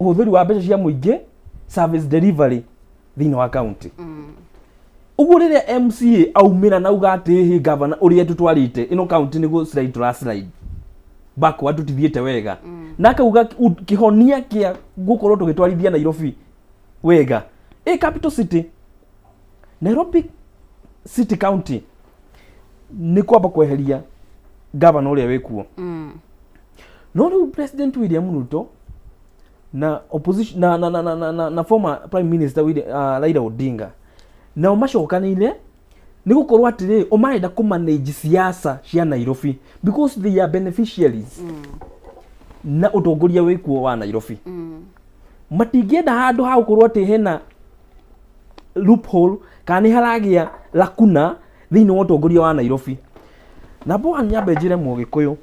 ũhũthĩri wa mbeca cia mũingĩ, service delivery thĩinĩ wa county. Ũguo rĩrĩa MCA aumĩra na auga atĩ hĩ, gavana ũrĩa tũtwarĩte ĩno county nĩguo slide tũra slide backward, tũtithiĩte wega, na akauga kĩhonia kĩa gũkorwo tũgĩtwarithia Nairobi wega, ĩ capital city, Nairobi City County, nĩ kwamba kweheria gavana ũrĩa wĩkuo. No rĩu President William Ruto na opposition na former prime minister Raila Odinga nao macokanĩire nĩ gũkorwo atĩrĩ, o marenda kũ manage siasa cia Nairobi because they are beneficiaries na ũtongoria wĩkuo wa Nairobi. Matingĩenda handũ ha gũkorwo atĩ hena loophole kana nĩ haragĩa lacuna thĩinĩ wa ũtongoria wa Nairobi. Na mboga nyambe njĩre Mũgĩkũyũ,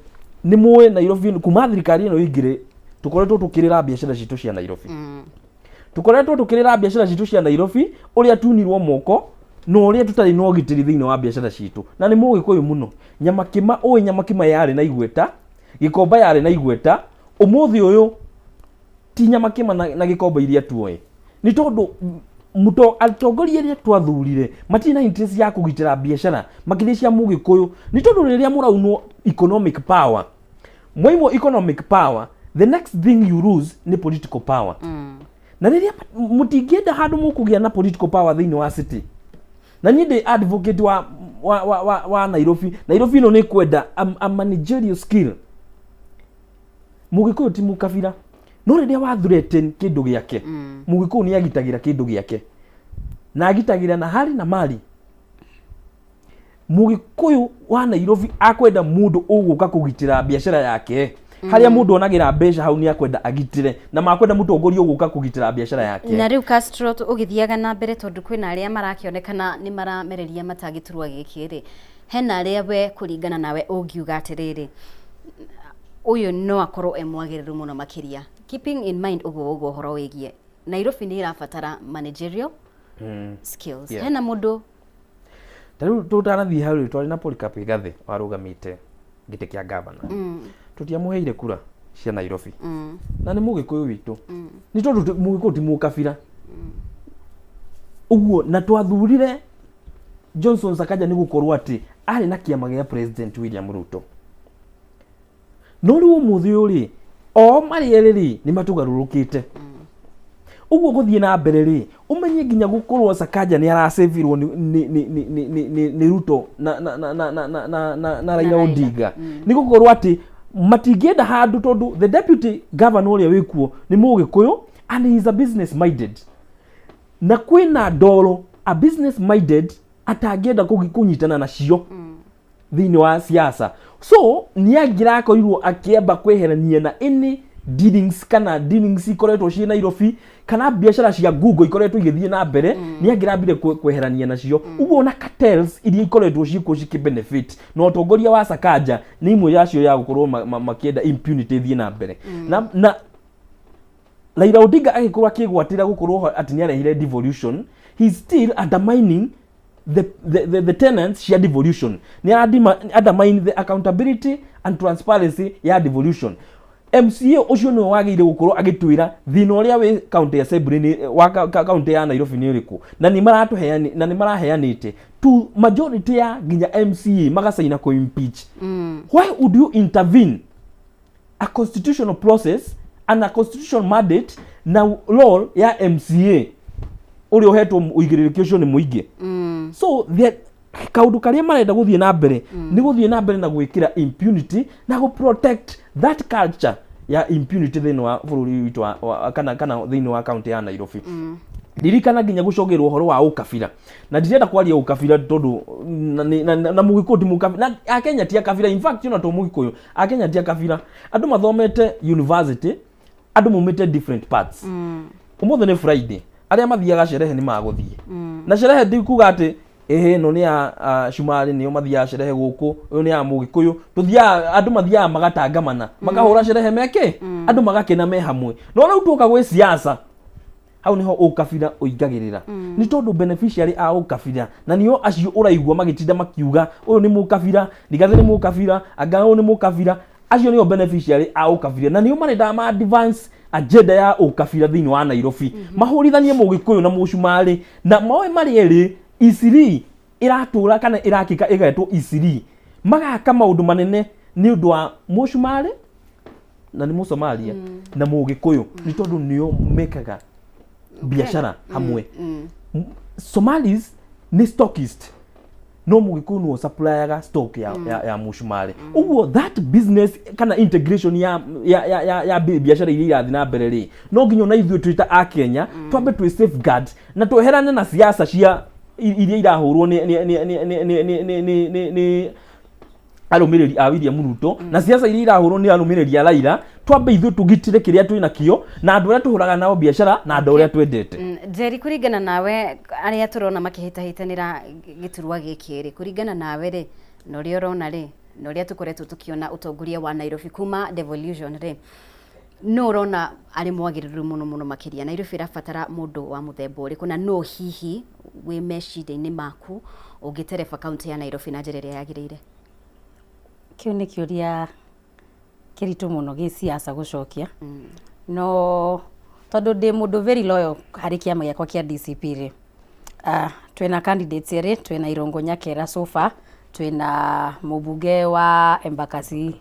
nĩ mũĩ Nairobi kuma thirikari ĩno ĩingĩre tũkoretwo tũkĩrĩra biacara citũ cia Nairobi. Tũkoretwo tũkĩrĩra biacara citũ cia Nairobi, ũrĩa tunirwo moko na ũrĩa tũtarĩ na ũgitĩri thĩinĩ wa biacara citũ. Na nĩ Mũgĩkũyũ mũno. Nyamakĩma, ũĩ Nyamakĩma yarĩ na igweta, Gĩkomba yarĩ na igweta, ũmũthĩ ũyũ ti Nyamakĩma na Gĩkomba iria tuoĩ, nĩ tondũ atongoria arĩa twathurire matirĩ na interest ya kũgitĩra biacara makĩria cia Mũgĩkũyũ, nĩ tondũ rĩrĩa mũraunwo economic power, mwaimwo economic power, the next thing you lose nĩ political power. Na rĩrĩa mũtingĩenda handũ mũkũgĩa na political power thĩinĩ wa city, na niĩ ndĩ advocate wa Nairobi. Nairobi ĩno nĩ kwenda a managerial skill. Mũgĩkũyũ ti mũkabira, no rĩrĩa wa threaten kĩndũ gĩake, Mũgĩkũyũ nĩ agitagĩra kĩndũ gĩake na agitagĩra na hali na mali. Mũgĩkũyũ wa Nairobi akwenda mũndũ ũgũka kũgitĩra biacara yake. Harĩa mũndũ onagĩra mbeca, hau nĩ akwenda agitĩre, na makwenda mũtongoria ũgũka kũgitĩra biacara yake. Na rĩu Castro, ũgĩthiaga na mbere, tondũ kwĩna arĩa marakĩonekana nĩ maramereria mata gĩturwa gĩkĩ rĩ, hena arĩa we kũringana nawe ũngiuga atĩrĩrĩ, ũyũ no akorwo e mwagĩrĩru mũno makĩria, keeping in mind ũguo ũguo ũhoro wĩgiĩ Nairobi nĩ ĩrabatara managerial skills? Hena mũndũ? Ta rĩu tũtanathiĩ hau rĩ, twarĩ na Polycarp Igathe warũgamĩte gĩtĩ kĩa gavana. Tũtiamũheire kura. cia Nairobi na nĩ mũgĩkũyũ witũ nĩ tondũ mũgĩkũyũ ti mũkabira ũguo na twathurire Johnson Sakaja nĩ gũkorwo atĩ arĩ na kĩama gĩa President William Ruto no rĩu ũmũthĩ ũyũ rĩ o marĩ erĩ rĩ nĩ matũgarũrũkĩte ũguo gũthiĩ na mbere rĩ ũmenye nginya gũkorwo Sakaja nĩ aracevirwo nĩ nĩ nĩ nĩ nĩ nĩ nĩ nĩ Ruto na na na na na na na na na Raila Raila. Odinga nĩ gũkorwo atĩ matingĩenda handũ tondũ the deputy governor ũrĩa wĩkuo nĩ mũgĩkũyũ and he is a business minded na kwĩna ndoro a business minded atangĩenda kũnyitana nacio thĩinĩ wa siasa so nĩ angĩrakorirwo akĩamba kweherania na any dealings kana dealings ikoretwo ciĩ Nairobi kana biacara cia Google ikoretwo igĩthiĩ na mbere nĩ angĩrambire kweherania nacio ũguo ona cartels iria ikoretwo ciĩkuo cikĩ benefit na ũtongoria wa Sakaja nĩ imwe yacio ya gũkorwo makĩenda impunity ĩthiĩ na mbere na Raila Odinga agĩkorwo akĩgwatĩra gũkorwo atĩ nĩ arehire devolution, he is still undermining the tenants cia devolution. Nĩ undermine the accountability and transparency ya devolution. MCA ũcio nĩwe wagĩrĩire gũkorwo agĩtwĩra thĩna ũrĩa wĩ county assembly nĩ wa county ya Nairobi nĩ ũrĩkũ na nĩ maratũheani na nĩ maraheanĩte to majority ya nginya MCA magacaina kũ impeach. Why would you intervene a constitutional process and a constitutional mandate na role ya MCA ũrĩa ũhetwo ũigĩrĩrĩki ũcio nĩ mũingĩ? So kaũndũ karĩa marenda gũthiĩ na mbere nĩ gũthiĩ na mbere na gwĩkĩra impunity na gũ protect that culture ya impunity thĩinĩ wa bũrũri witũ kana thĩinĩ wa county ya Nairobi. Ririkana nginya gũcogerwo ũhoro wa ũkabira na ndirenda kwaria ũkabira tondũ na mũgĩkũyũ ti mũkabira na akenya ti akabira. In fact, ona to mũgĩkũyũ, akenya ti akabira. Andũ mathomete university, andũ maumĩte different parts. Ũmũthĩ nĩ Friday, arĩa mathiaga sherehe nĩ magũthiĩ na sherehe. Ndikuga atĩ ĩhĩ ĩno nĩ ya cumarĩ nĩo mathiaga sherehe gũkũ, ũyũ nĩ ya mũgĩkũyũ. Tũthiaga, andũ mathiaga magatangamana, makahũra sherehe meke andũ magakena me hamwe. No rĩu tuoka gwĩ siasa, hau niho ũkabira ũingagĩrĩra nĩ tondũ beneficiary a ũkabira na nĩo acio ũraigua magĩtinda makiuga ũyũ nĩ mũkabira, Rigathĩ nĩ mũkabira, anga ũyũ nĩ mũkabira. Acio nĩo beneficiary a ũkabira na nĩo marenda ma advance agenda ya ũkabira thĩinĩ wa Nairobi, mahũrithanie mũgĩkũyũ na mũcumarĩ na moe marĩ erĩ. Isiri ĩratũra kana ĩrakĩka ĩgetwo Isiri, magaka maũndũ manene nĩ ũndũ wa mũcumarĩ na nĩ mũsomalia na mũgĩkũyũ nĩ tondũ nĩo mekaga biacara hamwe. Somalis nĩ stockist, no mũgĩkũyũ nĩwe supplyaga stock ya mũcumarĩ. Ũguo that business kana integration ya biacara iria irathiĩ na mbere rĩ, no nginya ona ithuĩ twĩ ta akenya twambe twĩ safeguard na tweherane na siasa cia iria irahũrwo nĩ arũmĩrĩri a William Ruto na siasa iria irahũrwo nĩ arũmĩrĩri a Raila. Twambe ithuĩ tũgitĩre kĩrĩa twĩ nakĩo na andũ arĩa tũhũraga nao biacara na andũ arĩa twendete. Njeri, kũringana nawe, arĩa tũrona makĩhĩtahĩtanĩra gĩturwa gĩkĩ rĩ, kũringana nawe rĩ, na ũrĩa ũrona rĩ, na ũrĩa tũkoretwo tũkĩona ũtongoria wa Nairobi kuma devolution rĩ, no ũrona arĩ mwagĩrĩru mũno mũno makĩria? Nairobi ĩrabatara mũndũ wa mũthemba ũrĩkũ, na no hihi wĩ meciria-inĩ maku ũngĩtereba kaunti ya Nairobi na njĩra ĩrĩa yagĩrĩire? Kĩu nĩ kĩũria kĩritũ mũno gĩ siasa gũcokia, no tondũ ndĩ mũndũ very loyal harĩ kĩama gĩakwa kĩa DCP rĩ, twĩna candidates erĩ. Twĩna Irongo Nyakera so far, twĩna mũmbunge wa Embakasi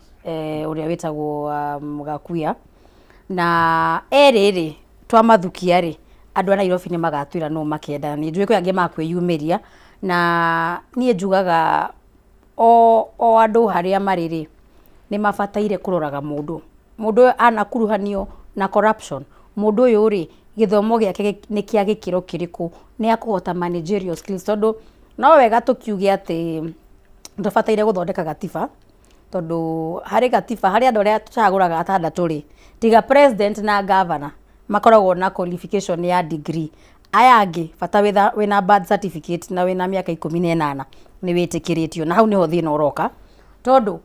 ũrĩa wĩtagwo Gakuya, na erĩ rĩ, twamathukia rĩ, andũ a Nairobi nĩ magatwĩra nũ makenda. Nĩ njũĩ kwĩ angĩ makwĩyumĩria, na niĩ njugaga o andũ harĩa marĩ rĩ, nĩ mabataire kũroraga mũndũ ũyũ anakuruhanio na corruption, mũndũ ũyũ rĩ, gĩthomo gĩake nĩ kĩa gĩkĩro kĩrĩkũ, nĩ akũhota managerial skills. Tondũ no wega tũkiuge atĩ tũbataire gũthondeka gatiba, tondũ harĩ gatiba, harĩ andũ arĩa tũcagũraga atandatũ rĩ, tiga president na governor makoragwo na qualification ya degree, aya angĩ bata wĩna birth certificate na wĩna mĩaka 18 nĩ wĩtĩkĩrĩtio. Na hau nĩho thĩna ũroka, tondũ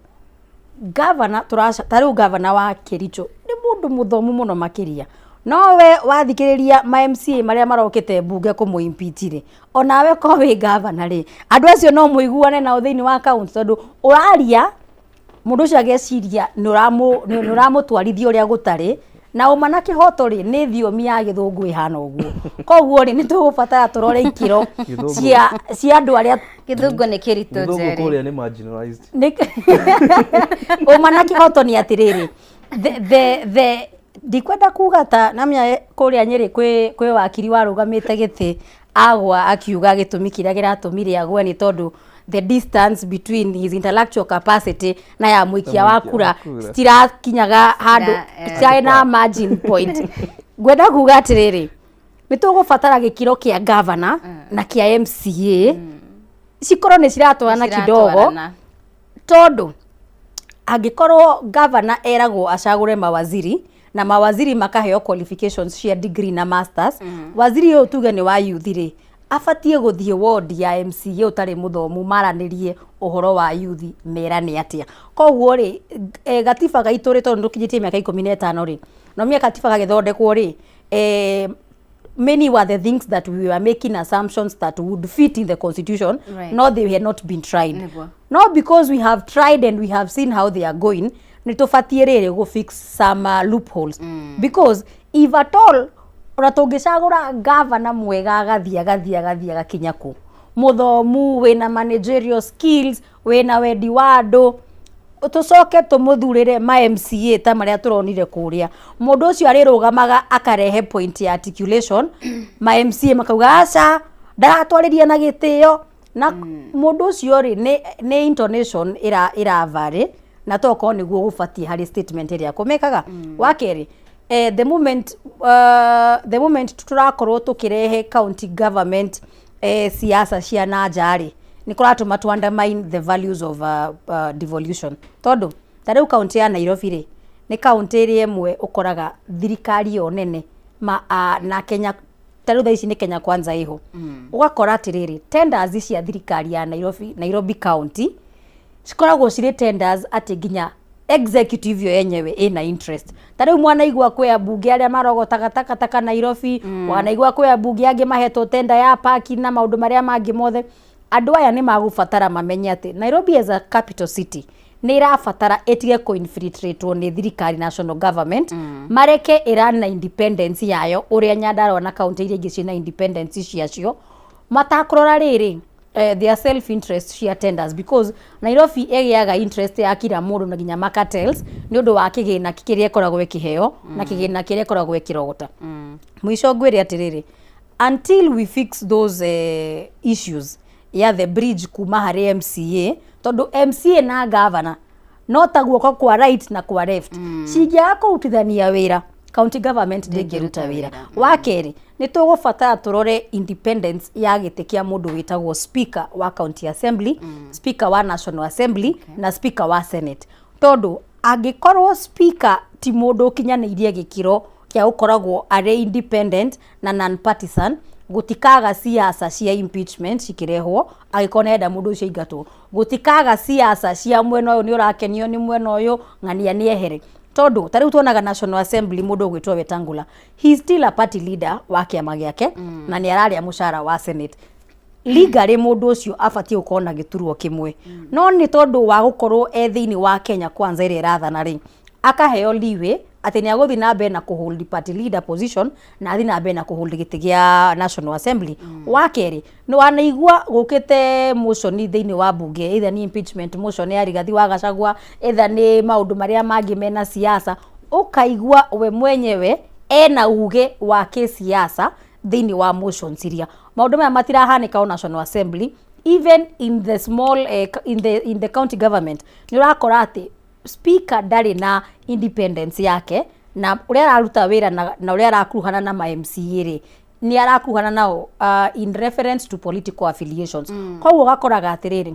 governor tũraca ta rĩu governor wa Kericho nĩ mũndũ mũthomu mũno makĩria, no we wathikĩrĩria ma MCA marĩa marokĩte mbunge kũmũ impeach rĩ, onawe ko wĩ governor rĩ, andũ acio no mũiguane nao thĩinĩ wa county, tondũ ũraria Mũndũ ũcio ageciria nĩ ũramũtwarithia ũrĩa gũtarĩ, na ũma na kĩhoto rĩ, nĩ thiomi ya gĩthũngũ ĩhana ũguo. Koguo rĩ, nĩ tũgũbatara tũrore ikĩro cia cia andũ arĩa Gĩthũngũ nĩ kĩritũ. Gĩthũngũ Njeri. kũrĩa nĩ marginalized. Ũma na kĩhoto nĩ atĩrĩrĩ, the ndikwenda kuga ta namenya kũrĩa Nyĩrĩ kwĩ wakiri warũgamĩte gĩtĩ agwa akiuga gĩtũmi kĩrĩa kĩratũmire agwe nĩ tondũ the distance between his intellectual capacity na ya mũikia wa kura citirakinyaga handũ, citirarĩ na margin point. Ngwenda kuga atĩrĩrĩ, nĩ tũgũbatara gĩkĩro kĩa governor na kĩa MCA cikorwo nĩ ciratwarana kidogo, Ciratwarana. Tondũ angĩkorwo governor eragwo acagũre mawaziri na mawaziri makaheo qualifications cia degree na masters, waziri ũyũ tuge nĩ wa youth rĩ, abatiĩ gũthiĩ ward ya MCA ũtarĩ mũthomu maranĩrie ũhoro wa youth merane atĩa? Koguo rĩ, gatiba gaitũ rĩ, tondũ nĩtũkinyĩtie mĩaka 15 rĩ, no mĩaka gatiba gagĩthondekwo rĩ, many were the things that we were making assumptions that would fit in the constitution, no they had not been tried. No because we have tried and we have seen how they are going, nĩ tũbatiĩ rĩrĩ gũ fix some loopholes, because if at all ona tũngĩcagũra gavana mwega agathiĩ agathiĩ agathiĩ agakinya kũ, mũthomu wĩna managerial skills, wĩna wendi wa andũ, tũcoke tũmũthurĩre ma MCA ta marĩa tũronire kũrĩa, mũndũ ũcio arĩrũgamaga akarehe point ya articulation, ma MCA makauga aca, ndaratwarĩria na gĩtĩo na mũndũ ũcio rĩ, nĩ intonation ĩravarĩ na tokorwo nĩguo gũbatiĩ harĩ statement ĩrĩa kũmekaga. Wa kerĩ, the moment tũrakorwo tũkĩrehe county government, siasa cia na nja rĩ, nĩ kũratũma tu undermine the values of devolution, tondũ ta rĩu kaunti ya Nairobi rĩ, nĩ kaunti ĩrĩa ĩmwe ũkoraga thirikari yo nene ma, na Kenya ta rĩu thaa ici nĩ Kenya Kwanza ĩho, ũgakora atĩrĩrĩ, tenders cia thirikari ya Nairobi, Nairobi County, cikoragwo cirĩ tenders atĩ nginya executive yo yenyewe ĩna interest. Ta rĩu mwanaigua kwĩ ambunge arĩa marogotaga takataka Nairobi, wanaigua kwĩ ambunge angĩ mahetwo tenda ya parking na maũndũ marĩa mangĩ mothe. Andũ aya nĩ magũbatara mamenye atĩ Nairobi as a capital city nĩ ĩrabatara ĩtige kũ-infiltratwo nĩ thirikari, national government, mareke ĩrana na independence yayo ũrĩa Nyandarua na kaunti iria ingĩ ciĩna independence ciacio, matakũrora rĩrĩ their self interest cia tenders, because Nairobi ĩgĩaga interest ya kila mũndũ na nginya macartels nĩ ũndũ wa kĩgĩna kĩrĩa ĩkoragwo ĩkĩheo na kĩgĩna kĩrĩa ĩkoragwo ĩkĩrogota. Mũico ngwĩre atĩrĩrĩ, until we fix those issues ya the bridge kuma harĩ MCA, tondũ MCA na governor no ta guoko kwa right na kwa left, cingĩaga kũrutithania wĩra, county government ndĩngĩruta wĩra. Wa kerĩ, nĩ tũgũbatara tũrore independence ya gĩtĩ kĩa mũndũ wĩtagwo speaker wa county assembly, speaker wa national assembly na speaker wa senate, tondũ angĩkorwo speaker ti mũndũ ũkinyanĩirie gĩkĩro kĩa gũkoragwo arĩ independent na non-partisan, gũtikaga siasa cia impeachment cikĩrehwo angĩkorwo nĩarenda mũndũ ũcio aingatwo, gũtikaga siasa cia mwena ũyũ nĩ ũrakenio nĩ mwena ũyũ ng'ania nĩ ehere, tondũ ta rĩu tuonaga National Assembly mũndũ ũgwĩtwo Wetangula, he is still a party leader wa kĩama gĩake na nĩ ararĩa mũcara wa senate. Legally mũndũ ũcio abatiĩ gũkorwo na gĩturwa kĩmwe, no nĩ tondũ wa gũkorwo e thĩinĩ wa Kenya Kwanza ĩrĩa ĩrathana rĩ, akaheo leeway atĩ nĩ agũthiĩ na mbere na kũhold party leader position na athiĩ na mbere na kũhold gĩtĩ gĩa National Assembly. Wa kerĩ, nĩ wanaigua gũkĩte motion thĩinĩ wa bunge, either nĩ impeachment motion ya Rigathi wa Gachagua, either nĩ maũndũ marĩa mangĩ mena siasa, ũkaigua we mwenyewe ena uge wa kĩsiasa thĩinĩ wa motions iria. Maũndũ maya matirahanĩka o National Assembly, even in the small in the county government nĩ ũrakora atĩ speaker ndarĩ na independence yake na ũrĩa araruta wĩra na ũrĩa arakuruhana na ma MCA rĩ, nĩ arakuruhana nao in reference to political affiliations. Koguo ũgakoraga atĩrĩrĩ,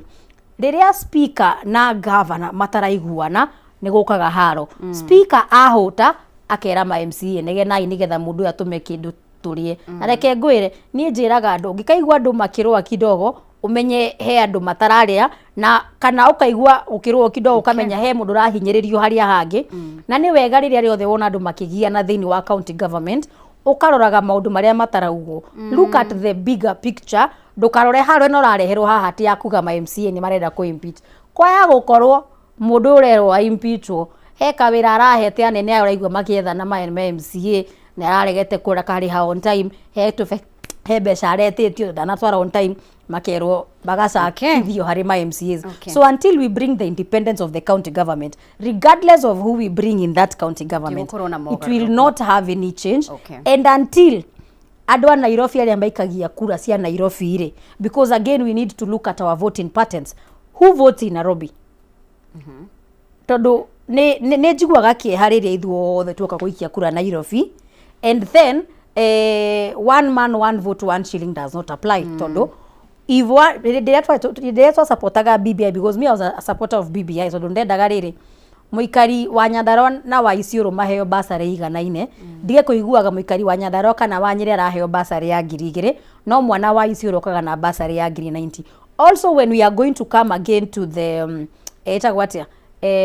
rĩrĩa speaker na governor mataraiguana, nĩ gũkaga haro. Speaker ahũta akera ma MCA negenai nĩgetha mũndũ ũyũ atũme kĩndũ tũrĩe. Na reke ngwĩre, niĩ njĩraga andũ, ũngĩkaigua andũ makĩrũa kidogo, ũmenye he andũ matararĩa, na kana ũkaigua ũkĩrũo kidogo, ũkamenya he mũndũ ũrahinyĩrĩrio harĩa hangĩ. Na nĩ wega rĩrĩa rĩothe wona andũ makĩgiana thĩinĩ wa county government, ũkaroraga maũndũ marĩa mataraugwo. Look at the bigger picture, ndũkarore haro ĩno ũrareherwo haha atĩ ya kuga ma MCA nĩ marenda kũ impeach, kwaya gũkorwo Mũndũ ũrerwo a impeachwo he kawĩra arahete anene aya ũraigua makĩethana ma MCA na araregete kũrĩha on time, he tũbe he mbeca aretĩtio ndanatwara on time, makerwo magacakithio harĩ ma MCAs. So until we bring the independence of the county government, regardless of who we bring in that county government, Tigũkorwo na it will mogarũrũku. not have any change. And until andũ a Nairobi arĩa maikagia kura cia Nairobi rĩ, because again we need to look at our voting patterns, who votes in Nairobi, tondũ nĩ njiguaga kĩeha rĩrĩa ithuothe tuoka gũikia kura Nairobi and then one man one vote one shilling does not apply, tondũ if one rĩrĩa twasupportaga BBI, because me I was a supporter of BBI, tondũ ndendaga rĩrĩ mũikari wa Nyandarua na wa Isiolo maheo basarĩ iganaine, ndige kũiguaga mũikari wa Nyandarua kana wa Nyĩrĩ araheo basarĩ ya 2000 no mwana wa Isiolo okaga na basarĩ ya ngiri 90. Also, when we are going to come again to the ĩtagwo atĩa,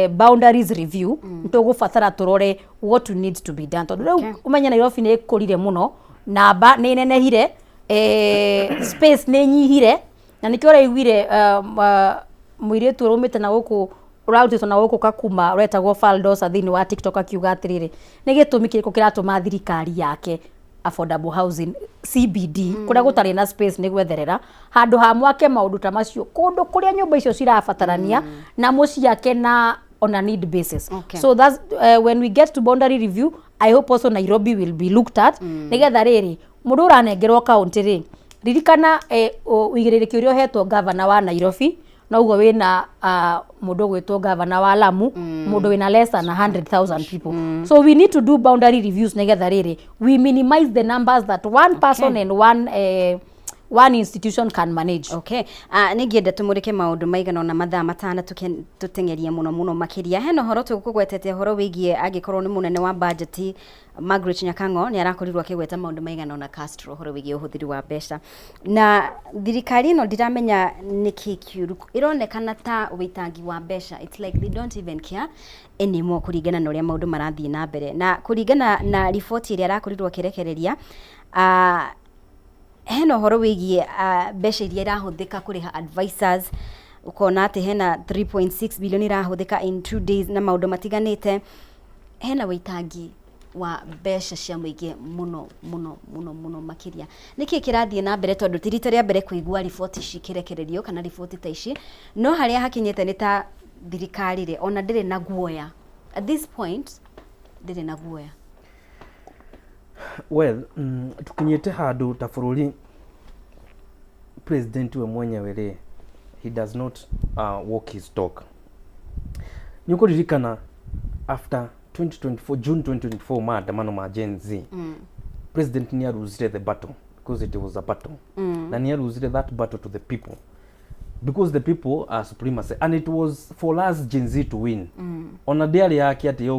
boundaries review, nĩtũgũbatara tũrore what needs to be done, tondũ rĩu ũmenye Nairobi nĩ ĩkũrire mũno, namba nĩ ĩnenehire, space nĩ ĩnyihire, na nĩkĩo ũraiguire mũirĩtu ũrũmĩte na gũkũ ũrarutĩtwo na gũkũ Kakuma ũretagwo Faldosa thĩinĩ wa TikTok akiuga atĩrĩrĩ, nĩ gĩtũmi kĩrĩkũ kĩratũma thirikari yake affordable housing CBD kũrĩa gũtarĩ na space nĩ gwetherera handũ ha mwake maũndũ ta macio kũndũ kũrĩa nyũmba icio cirabatarania na mũciake na on a need basis. So that's when we get to boundary review, I hope also Nairobi will be looked at, nĩgetha rĩrĩ mũndũ ũranengerwo kaunti rĩ, ririkana ũigĩrĩrĩki ũrĩa ũhetwo gavana wa Nairobi noguo wĩna mũndũ ũgwĩtwo gavana wa Lamu, mũndũ wĩna less than 100,000 people. So we need to do boundary reviews nĩgetha rĩrĩ we minimize the numbers that one person and one institution can manage. Okay. Nĩ ngĩenda tũmũrĩke maũndũ maigana ona mathaa matana tũteng'erie mũno mũno makĩria. Hena ũhoro tũkũgwetete ũhoro wĩgiĩ angĩkorwo nĩ mũnene wa budget Margaret Nyakang'o nĩ arakorirwo akĩgweta maũndũ maigana ona Castro ũhoro wĩgiĩ ũhũthĩri wa mbeca na thirikari ĩno ndiramenya nĩkĩ kĩũru, ĩronekana ta wĩitangi wa mbeca, it's like they don't even care anymore kũringana na ũrĩa maũndũ marathiĩ na mbere na kũringana na riboti ĩrĩa arakorirwo akĩrekereria. Hena ũhoro wĩgiĩ mbeca iria irahũthĩka kũrĩha advisors, ũkona atĩ hena 3.6 billion irahũthĩka in 2 days na maũndũ matiganĩte. Hena wĩitangi wa mbeca cia mũingĩ mũno mũno mũno mũno makĩria. Nĩkĩ kĩrathiĩ na mbere? Tondũ ti rita rĩa mbere kũigua riboti ici ikĩrekererio kana riboti ta ici, no harĩa hakinyĩte nĩ ta thirikari rĩ ona ndĩrĩ na guoya at this point, ndĩrĩ na guoya. Well, tukinyĩte handũ ta bũrũri president we mwenyewe rĩ, he does not walk his talk. Nĩ ũkũririkana after 2024, June 2024, maandamano ma Gen Z, president nĩ arusire the battle, because it was a battle, na nĩ arusire that battle to the people, because the people are supremacy and it was for us Gen Z to win. Ona ndĩarĩ yake atĩ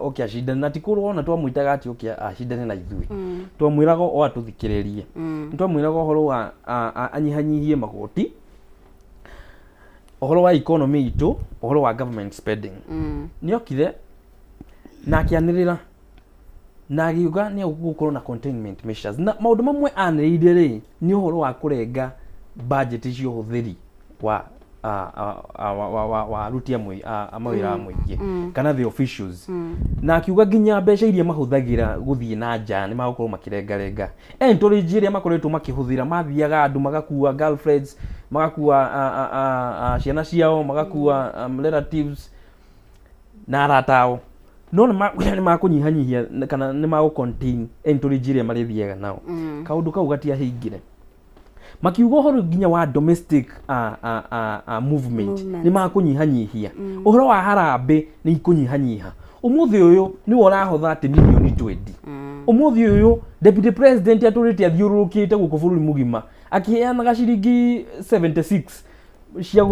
oke acindane na ti kũrwo ona twamwĩtaga atĩ oke acindane na ithuĩ. Twamwĩraga o atũthikĩrĩrie. Nĩ twamwĩraga ũhoro wa anyihanyihie magoti, ũhoro wa economy itũ, ũhoro wa government spending. Nĩ okire na akĩanĩrĩra na agiuga nĩ gũkorwo na containment measures, na maũndũ mamwe anĩrĩire rĩ nĩ ũhoro wa kũrenga budget cia ũhũthĩri wa wa aruti a mawĩra a mũingĩ kana the officials, na akiuga nginya mbeca iria mahũthagĩra gũthiĩ na nja nĩ magũkorwo makĩrengarenga entourage ĩrĩa makoretwo makĩhũthĩra, mathiaga andũ magakua girlfriends, magakua ciana ciao, magakua relatives na arata ao, no nĩ makũnyihanyihia kana nĩ magũ contain entourage ĩrĩa marĩthiaga nao. Kaũndũ kau gatiahingire. Makiuga ũhoro nginya wa domestic movement, Movement. Nĩ makũnyihanyihia ũhoro wa harambĩ, nĩ ikũnyihanyiha. Ũmũthĩ ũyũ nĩwe ũrahotha atĩ mirioni 20. Ũmũthĩ ũyũ deputy president atũrĩte athiũrũrũkĩte gũkũ bũrũri mũgima akĩheanaga ciringi 76 cia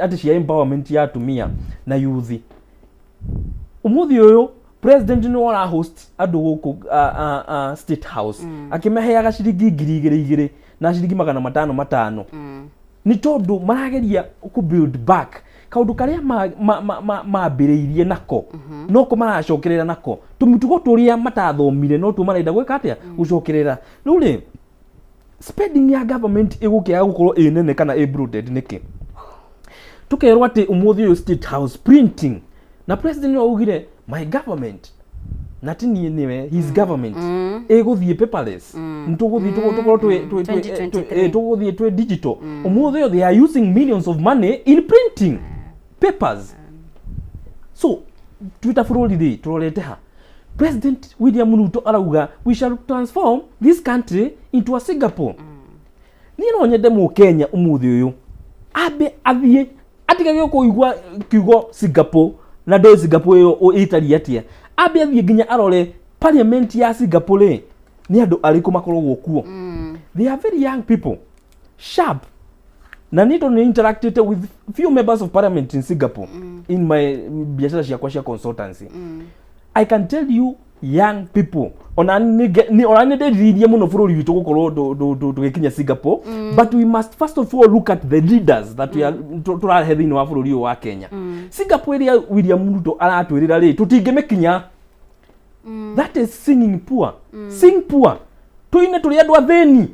atĩ cia empowerment ya atumia na yuthi. Ũmũthĩ ũyũ president nĩ ũra host andũ gũkũ State House akĩmaheaga ciringi 2000 2000 na ciringi 500 500, nĩ tondũ marageria kũ build back kaũndũ karĩa mambĩrĩirie nako, noko maracokerera nako tũmĩtugo tũrĩa matathomire, no tuo marenda gwĩka atĩa, gũcokerera. Rĩu rĩ, spending ya government ĩgũkĩaga gũkorwo ĩ nene kana ĩ bloated nĩkĩ? Tukerwo atĩ ũmũthĩ ũyũ State House printing, na president nĩwe augire my government, na ti niĩ, nĩwe, his government ĩgũthiĩ paperless. Tũgũthiĩ tũkorwo 2023. Tũgũthiĩ twĩ digital. Ũmũthĩ ũyũ they are using millions of money in printing papers. So twĩ ta bũrũri rĩ, tũrorete ha? President William Ruto arauga we shall transform this country into a Singapore. Niĩ no nyende mũkenya ũmũthĩ ũyũ ambe athiĩ atigage kũigua kiugo Singapore na ndoĩ Singapore ĩyo ĩtariĩ atĩa. Ambe athiĩ nginya arore parliament ya Singapore rĩ, nĩ andũ arĩkũ makoragwo kuo. They are very young people, sharp. Na niĩ tondũ nĩ interacted with few members of parliament in Singapore in my biacara ciakwa cia consultancy, I can tell you, young people, ona ona nĩ ndĩrirĩirie mũno bũrũri witũ gũkorwo tũgĩkinya Singapore, but we must first of all look at the leaders that we are tũrarehe thĩinĩ wa bũrũri ũyũ wa Kenya. Singapore ĩrĩa William Ruto aratwĩrĩra rĩ, tũtingĩmĩkinya. That is singing poor. Sing poor, tũine tũrĩ andũ athĩni.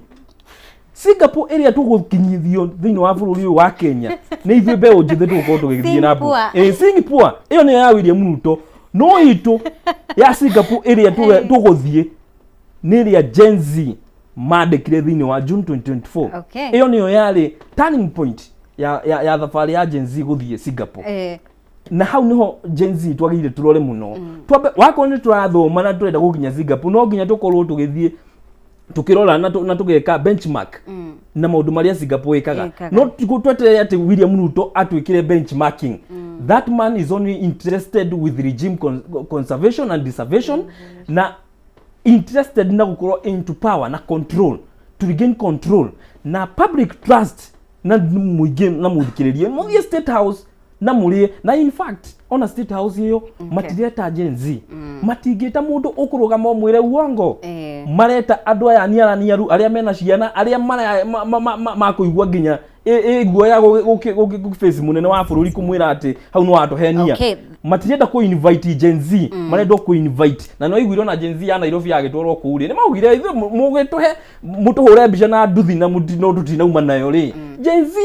Singapore ĩrĩa tũgũkinyithio thĩinĩ wa bũrũri ũyũ wa Kenya nĩ ithuĩ mbeũ njĩthĩ tũgũkorwo tũgĩthiĩ Sing na mbere. poor. Sing poor ĩyo nĩyo ya William Ruto, no itũ ya Singapore ĩrĩa tũgũthiĩ nĩ ĩrĩa Gen Z mandĩkire thĩinĩ wa June 2024. Ĩyo nĩyo yarĩ turning point ya thabarĩ ya Gen Z gũthiĩ Singapore. Na hau niho Gen Z twagĩrĩire tũrore mũno. Twambe wakorwo nĩ tũrathoma na tũrenda gũkinya Singapore, no nginya tũkorwo tũgĩthiĩ tukirora na tũgeka benchmark na maũndũ marĩa Singapore ĩkaga. Ĩkaga. No tweterere atĩ William Ruto atwĩkĩre benchmarking. That man is only interested with regime conservation and deservation, na interested na gũkorwo into power na control, to regain control na public trust na mũingĩ na mũthikĩrĩrie. Mũthiĩ State House na mũrĩe na, in fact, ona State House ĩyo matireta Gen Z, matingĩta mũndũ ũkũrũgama ũmwĩre uongo. Mareta andũ aya niaraniaru, arĩa mena ciana, arĩa makũigua nginya ĩguoya gũkĩ mũnene wa bũrũri kũmwĩra atĩ hau no watũhenia. Matirenda kũ invite Gen Z, marenda kũ invite na no iguire ona Gen Z ya Nairobi yagĩtwarwo kũu rĩ, nĩ maugire ithuĩ mũgĩtũhe mũtũhũre mbica na nduthi na no tũtinauma nayo rĩ. Gen Z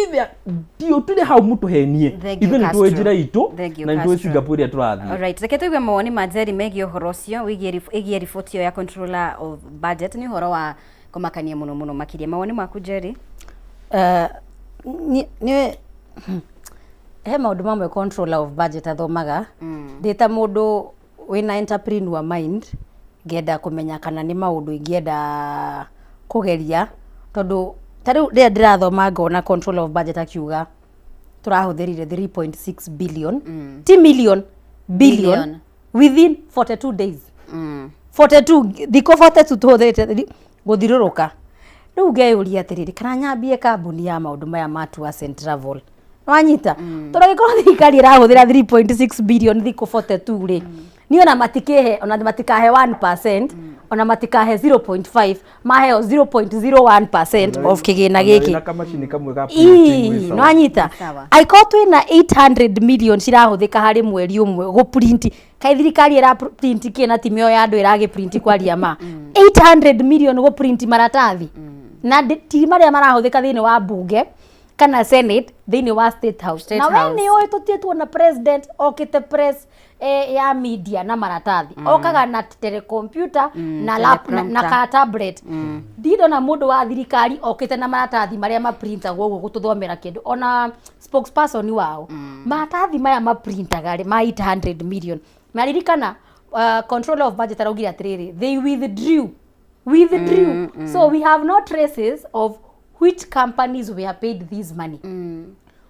ndio tũrĩ hau mũtũhenie. Thank you, Ithuĩ nĩ tũĩ Castro. njĩra itũ Thank you, na nĩ tũĩ Castro. Singapore ĩrĩa tũrathiĩ. Alright, reke tũigue mawoni ma Jerry megiĩ ũhoro ũcio wĩgiĩ riboti ĩyo ya controller of budget. Nĩ ũhoro wa kũmakania mũno mũno makĩria. Mawoni maku, Jerry? Nĩ he maũndũ mamwe controller of budget athomaga. Ndĩ ta mũndũ wĩna entrepreneur mind, ngenda kũmenya kana nĩ maũndũ ingĩenda kũgeria, tondũ ta rĩu rĩrĩa ndĩrathoma ngona controller of budget akiuga tũrahũthĩrire 3.6 billion, ti million, billion, Billion. Within 42 days, 42, thikũ 42 tũhũthĩrĩte gũthirũrũka. Rĩu ngeyũria atĩrĩrĩ, kana nyambie kambuni ya maũndũ maya ma tours and travel, wanyita? Tondũ angĩkorwo thirikari ĩrahũthĩra 3.6 billion thikũ 42 rĩ, niĩ ona matikĩhe, ona matikahe 1%, ona matikahe 0.5, maheo 0.01% of kĩgĩna gĩkĩ. Na kamacini kamwe ga printing Ii, gwĩ sawa. nwanyita? Sawa. Angĩkorwo twĩna 800 million cirahũthĩka harĩ mweri ũmwe gũprint, kaĩ thirikari ĩra print kĩ na ti mĩoyo ya andũ ĩragĩprint? Kwaria ma, 800 million gũprint maratathi na ti marĩa marahũthĩka thĩinĩ wa bunge kana senate, thĩinĩ wa State House. State Na we House. nĩ ũĩ tũtirĩ tuona president okĩte press ya media na maratathi. Okaga na telecomputer na, lap, na teleprompter. ka tablet. Ndindona mũndũ wa thirikari okĩte na maratathi marĩa maprintagwo ũguo gũtũthomera kĩndũ, ona spokesperson wao. Maratathi maya maprintaga rĩ ma 800 million, na ririkana controller of budget araugire atĩrĩrĩ, they withdrew. So we have no traces of which companies were paid this money.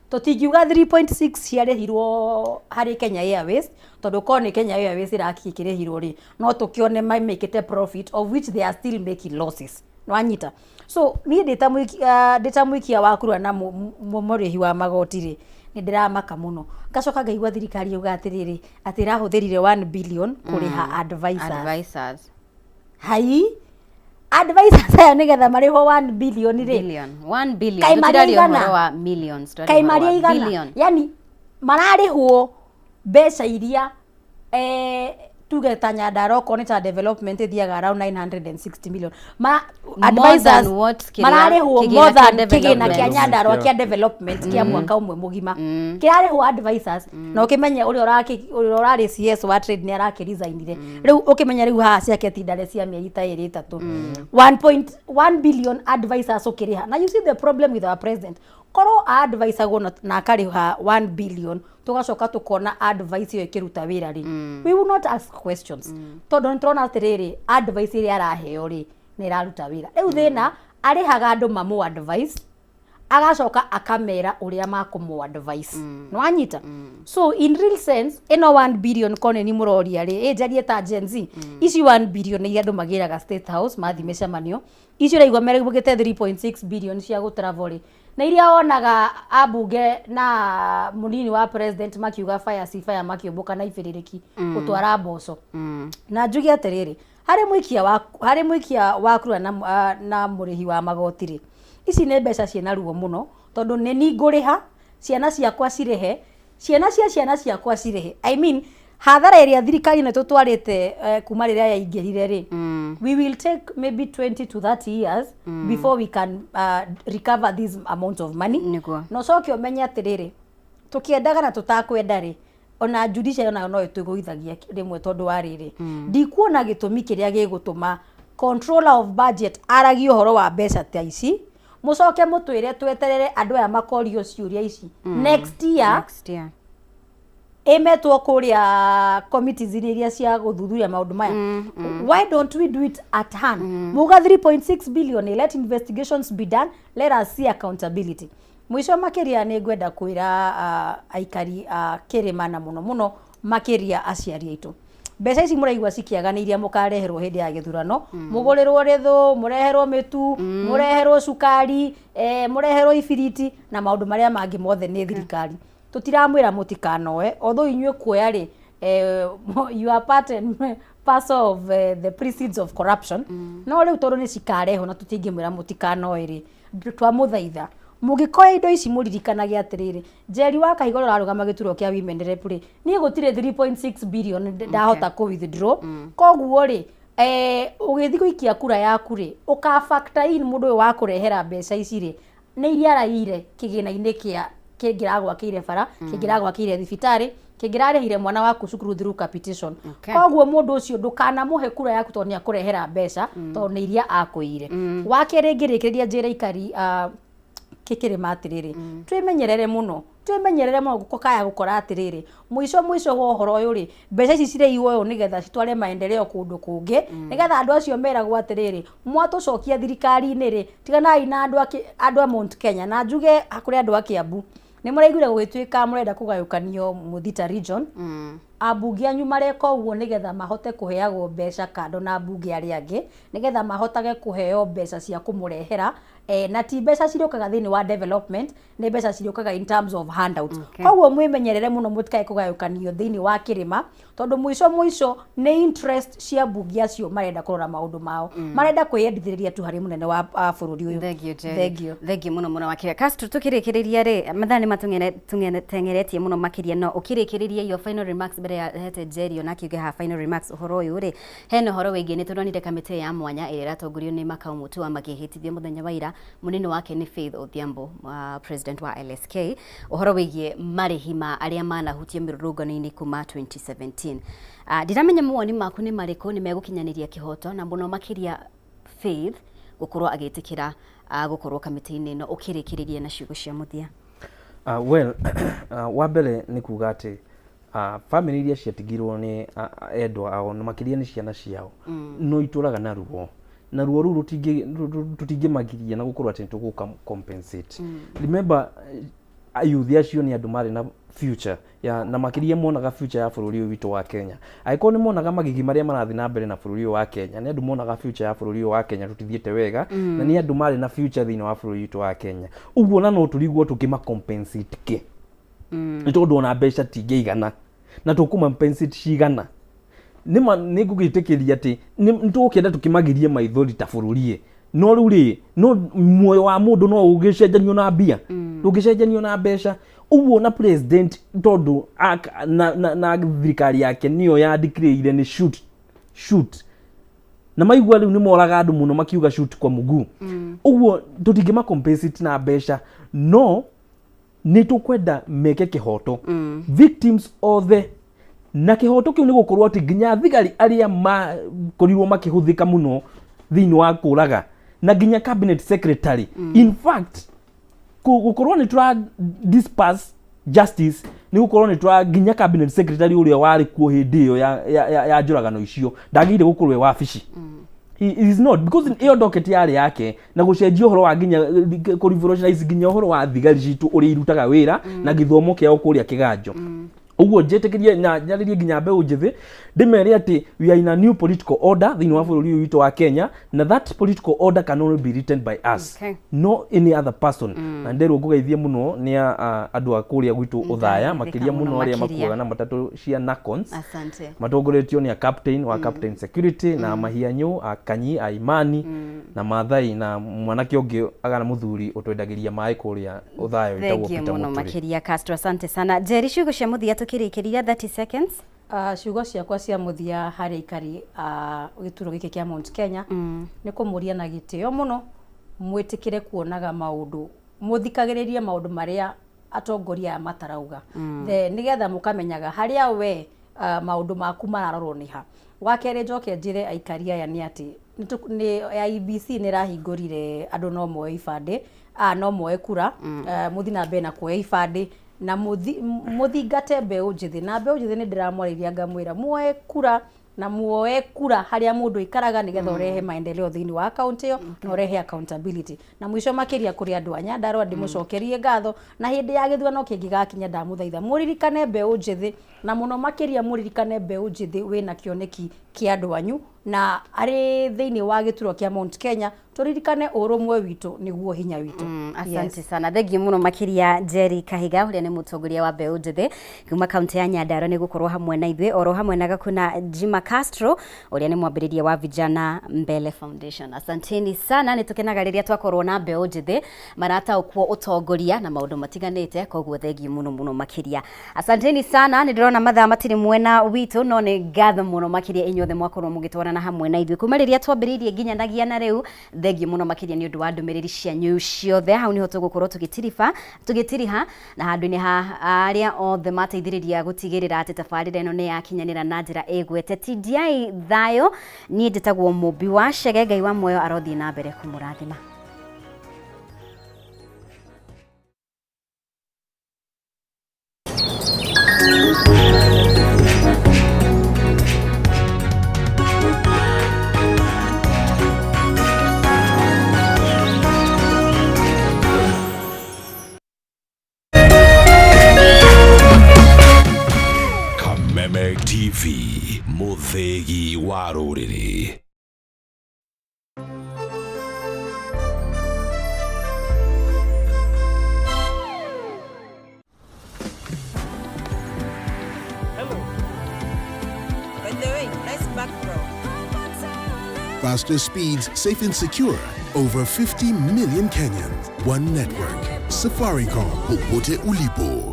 Tũtingiuga 3.6 ciarĩhirwo harĩ Kenya Airways, tondũ korwo nĩ Kenya Airways ĩrakĩrĩhirwo rĩ, no tũkĩone mamĩkĩte profit, of which they are still making losses, nwanyita? So niĩ ndĩ ta mũikia wa kura na mũrĩhi wa magoti rĩ, nĩ ndĩramaka mũno. Ngacoka ngaigua thirikari yauga atĩrĩrĩ, atĩ ĩrahũthĩrire 1 billion kũrĩha advisors. Advisors. Hai, advisors aya nĩgetha marĩhwo 1 billion rĩ, Billion, 1 billion. Kaĩ marĩ Tũtiraria aigana? ũhoro wa millions, tũraria Kaĩ ũhoro marĩ wa aigana? billion. Yani mararĩhwo mbeca iria Tuge ta Nyandarua okorwo nĩ ta development ĩthiaga around 960 million ma More advisors than what kĩrĩa- mararĩhwo kĩgĩna more kĩa than kĩgĩna kĩa development. Nyandarua kĩa development kĩa mwaka ũmwe mũgima kĩrarĩhwo advisors. Na ũkĩmenye ũrĩa ũrĩa ũrarĩ CS wa trade nĩ arakĩresignire rĩu, ũkĩmenye rĩu haha ciake ti ndare cia mĩeri ta ĩrĩ ĩtatũ. 1.1 billion advisors ũkĩrĩha. Na you see the problem with our president, korwo advisagwo na akarĩha 1 billion, tugacoka tukona advice ĩyo ĩkĩruta wĩra rĩ, we will not ask questions, tondũ nĩ tũrona atĩrĩrĩ, advice ĩrĩa araheo rĩ, nĩ ĩraruta wĩra. Rĩu thĩna arĩhaga andũ mamũ advice, agacoka akamera ũrĩa makũmũ advice. Nĩ wanyita? So in real sense, ĩno 1 billion kone nĩ mũroria rĩ, ĩ njarie ta Gen Z, ici 1 billion nĩ iria andũ magĩraga State House mathiĩ mĩcemanio icio ũraigua merĩgĩte 3.6 billion cia gũtravel rĩ, na iria wonaga ambunge na mũnini wa president makiuga fire si fire, makĩũmbũka na ibĩrĩrĩki gũtwara mboco. Na njuge atĩrĩrĩ, harĩ mũikia wa kura na mũrĩhi wa magoti rĩ, ici nĩ mbeca ciĩna ruo mũno, tondũ nĩ ni ngũrĩha, ciana ciakwa cirĩhe, ciana cia ciana ciakwa cirĩhe. I mean, hathara ĩrĩa thirikari ĩno tũtwarĩte kuma rĩrĩa yaingĩrire rĩ, we will take maybe 20 to 30 years before we can recover this amount of money. Na ũcoke ũmenye atĩrĩrĩ, tũkĩendaga na tũtakwenda rĩ, ona judiciary onayo no ĩtũgũithagia rĩmwe, tondũ wa rĩrĩ, ndikuona gĩtũmi kĩrĩa gĩgũtũma controller of budget aragie ũhoro wa mbeca ta ici, mũcoke mũtwĩre tweterere andũ aya makorio ciũria ici next year. Next year. Ĩmetwo kũrĩa committees-inĩ iria cia gũthuthuria maũndũ maya. Why don't we do it at hand? Muga 3.6 billion, let investigations be done, let us see accountability. Mũico makĩria nĩ ngwenda kwĩra aikari a kĩrĩma, na mũno mũno makĩria aciari aitũ, mbeca ici mũraigua cikĩaga nĩ iria mũkareherwo hĩndĩ ya gĩthurano, mũgũrĩrwo rĩthũ, mũreherwo mĩtu, mũreherwo cukari, mũreherwo ibiriti na maũndũ marĩa mangĩ mothe nĩ thirikari. Tũtiramwĩra mũtikanoe, although inyuĩ kuoya rĩ, you are part and parcel of the proceeds of corruption. No rĩu tondũ nĩ cikarehwo na tũtingĩmwĩra mũtikanoe rĩ, twamũthaitha mũngĩkoya indo ici mũririkanage atĩrĩrĩ, Njeri wa Kahiga ũrĩa ũrarũgama gĩturwa kĩa women rep rĩ, niĩ gũtirĩ 3.6 billion ndahota kũ withdraw. Koguo rĩ, ũgĩthiĩ gũikia kura yaku rĩ, ũka factor in mũndũ ũyũ wa kũrehera mbeca ici rĩ, nĩ iria araiyire kĩgĩna-inĩ kĩa kĩngĩragwakĩire bara, kĩngĩragwakĩire thibitarĩ, kĩngĩrarĩhire mwana waku cukuru through capitation. Koguo mũndũ ũcio ndũkanamũhe kura yaku tondũ nĩ akũrehera mbeca, tondũ nĩ iria akũiyire. Wa kerĩ, ngĩrĩkĩrĩria njĩre ikari kĩkĩrĩma atĩrĩrĩ, twĩmenyerere mũno, twĩmenyerere mũno, gũkaya gũkora atĩrĩrĩ, mũico mũico wa ũhoro ũyũ rĩ, mbeca ici cireihwo ũyũ nĩgetha citware maendeleo kũndũ kũngĩ, nĩgetha andũ acio meragwo atĩrĩrĩ, mwatũcokia thirikari-inĩ rĩ, tiganai na andũ a Mount Kenya. Na njuge kũrĩ andũ a Kiambu, nĩ mũraiguire gũgĩtuĩka mũrenda kũgayũkanio Mũthita region. Ambunge anyu mareka ũguo nĩgetha mahote kũheagwo mbeca kando na ambunge arĩa angĩ, nĩgetha mahotage kũheo mbeca cia kũmũrehera, na ti mbeca cirĩũkaga thĩinĩ wa development, nĩ mbeca cirĩũkaga in terms of handouts. Koguo mwĩmenyerere mũno mũtikae kũgayũkanio thĩinĩ wa kĩrĩma, tondũ mũico mũico nĩ interest cia mbunge acio marenda kũrora maũndũ mao, marenda kwĩyendithĩrĩria tu harĩ mũnene wa bũrũri ũyũ. Thank you, Jerry. Thank you. Thank you mũno mũno makĩria. Castro, tukĩrĩkĩrĩria rĩ, mathaa nĩ matũng'eretie mũno makĩria, no ũkĩrĩkĩrĩria, your final remarks mbere ya hete Jerry ona akiuge ha final remarks ũhoro ũyũ rĩ, hena ũhoro wĩgiĩ nĩ tũronire kamĩtĩ ya mwanya ĩrĩa ĩratongorio nĩ Makau Mutua makĩhĩtithio mũthenya wa ira, mũnene wake nĩ Faith Odhiambo, president wa LSK, ũhoro wĩgiĩ marĩhi ma arĩa manahutio mĩrũrũngano-inĩ kuma 2017. Ndiramenya mawoni maku nĩ marĩkũ, nĩ megũkinyanĩria kĩhoto, na mũno makĩria Faith gũkorwo agĩtĩkĩra gũkorwo kamĩtĩ-inĩ ĩno, ũkĩrĩkĩrĩria na ciugo cia mũthia? Well, wa mbere nĩ kuga atĩ family iria ciatigirwo nĩ endwa ao, na makĩria nĩ ciana ciao, no itũraga na ruo, na ruo rũu tũtingĩmagiria na gũkorwo atĩ nĩ tũgũka compensate. Remember, ayuthi acio nĩ andũ marĩ na future ya, na makĩria monaga future ya bũrũri ũyũ witũ wa Kenya. Angĩkorwo nĩ monaga magigi marĩa marathiĩ na mbere na bũrũri ũyũ wa Kenya, nĩ andũ monaga future ya bũrũri ũyũ wa Kenya tũtithiĩte wega, na nĩ andũ marĩ na future thĩinĩ wa bũrũri witũ wa Kenya. Ũguo na no tũrigwo tũkĩma compensate kĩ, nĩ tondũ ona mbeca tingĩigana na tũkũma cigana. Nĩma nĩ ngũgĩtĩkĩria atĩ nĩ tũgũkĩenda tũkĩmagirie maithori ta bũrũri ĩ, no rĩu rĩ, no muoyo wa mũndũ no ũgĩcenjanio na mbia? Ndũngĩcenjanio na mbeca. Ũguo na president tondũ na thirikari yake nĩyo ya declare nĩ shoot shoot, na maigua rĩu nĩ moraga andũ mũno makiuga shoot kwa mguu. Ũguo tũtingĩma compensate na mbeca, no nĩ tũkwenda meke kĩhoto victims othe, na kĩhoto kĩu nĩ gũkorwo atĩ nginya thigari arĩa makorirwo makĩhũthĩka mũno thĩinĩ wa kũraga na nginya cabinet secretary. In fact, gũkorwo nĩ tũra disperse justice nĩ gũkorwo nĩ tũra nginya cabinet secretary ũrĩa warĩ kuo hĩndĩ ĩyo ya njũragano icio ndagĩrĩire gũkorwo e wabici. He is not, because ĩyo docket yarĩ yake na gũcenjia ũhoro wa nginya kũ revolutionize nginya ũhoro wa thigari citũ ũrĩa irutaga wĩra na gĩthomo kĩao kũrĩa kĩganjo. Ũguo njĩtĩkĩrie na njarĩrie nginya mbeũ njĩthĩ, ndĩmere atĩ we are in a new political order thĩinĩ wa bũrũri ũyũ witũ wa Kenya, na that political order can only be written by us, no any other person. Na nderwo ngũgeithie mũno nĩ andũ a kũrĩa gwitũ Ũthaya, makĩria mũno mũno arĩa makĩria. Makuaga na matatũ cia Nacons, Asante. matongoretio nĩ a captain wa Captain Security na Mahianyũ, a Kanyi, a Imani na Mathai na mwanake ũngĩ agana mũthuri ũtwendagĩria maĩ kũrĩa Ũthaya wĩtagwo Thengiũ Peter mũno Mũturi. Makĩria Castro, asante sana. Njeri, ciugo cia mũthia tũkĩrĩkĩria, 30 seconds. Ciugo ciakwa cia mũthia harĩ aikari a gĩturwa gĩkĩ kĩa Mount Kenya nĩ kũmũria na gĩtĩo mũno mwĩtĩkĩre kuonaga maũndũ, mũthikagĩrĩrie maũndũ marĩa atongoria aya matarauga. The nĩgetha mũkamenyaga harĩa we maũndũ maku mararorwo nĩ ha. Wa kerĩ, njoke njĩre aikari aya nĩ atĩ nĩ IEBC nĩ ĩrahingũrire andũ no moe ibandĩ, no moe kura. Mũthi na mbere na kuoya ibandĩ na mũthingate mbeũ njĩthĩ, na mbeũ njĩthĩ nĩ ndĩramwarĩria ngamwĩra muoe kura na muoe kura harĩa mũndũ aikaraga nĩgetha ũrehe maendeleo thĩinĩ wa kaunti ĩyo na ũrehe accountability. Na mũico makĩria, kũrĩ andũ a Nyandarua ndĩmũcokerie ngatho, na hĩndĩ ya gĩthurano kĩngĩgakinya ndamũthaitha mũririkane mbeũ njĩthĩ, na mũno makĩria mũririkane mbeũ njĩthĩ wĩna kĩoneki kĩa andũ anyu na arĩ thĩinĩ wa gĩturwa kĩa Mount Kenya. Tũririkane ũrũmwe witũ nĩguo hinya witũ. Asante sana, thengiũ mũno makĩria Jerry Kahiga, ũrĩa nĩ mũtongoria wa mbeũ njĩthĩ kuma kaunti ya Nyandarua, nĩ gũkorwo hamwe na ithuĩ, oro hamwe na Gakuna Jima Castro, ũrĩa nĩ mwambĩrĩria wa Vijana Mbele Foundation. Asanteni sana, nĩ tũkenaga rĩrĩa twakorwo na mbeũ njĩthĩ marataũkwo ũtongoria na maũndũ matiganĩte, koguo thengiũ mũno mũno makĩria, asanteni sana. Nĩ ndĩrona mathaa matirĩ mwena witũ, no nĩ ngatho mũno makĩria inyuothe mwakorwo mũgĩtwarana hamwe na ithuĩ kuma rĩrĩa twambĩrĩirie nginyanagia na rĩu. Thengiũ mũno makĩria nĩ ũndũ wa ndũmĩrĩri cianyu ciothe. Hau niho tũgũkorwo tũgĩtiriba tũgĩtiriha na handũ-inĩ ha arĩa othe mateithĩrĩria gũtigĩrĩra atĩ tabarĩra ĩno nĩ yakinyanĩra na njĩra ĩgwete. TDI thayũ, niĩ njĩtagwo Mũmbi wa Cege. Ngai wa muoyo arothiĩ na mbere kũmũrathima. Kameme TV, Muthegi wa rũrĩrĩ. By the way, nice back, bro. Faster speeds, safe and secure. Over 50 million Kenyans. One network. Safaricom. Popote ulipo.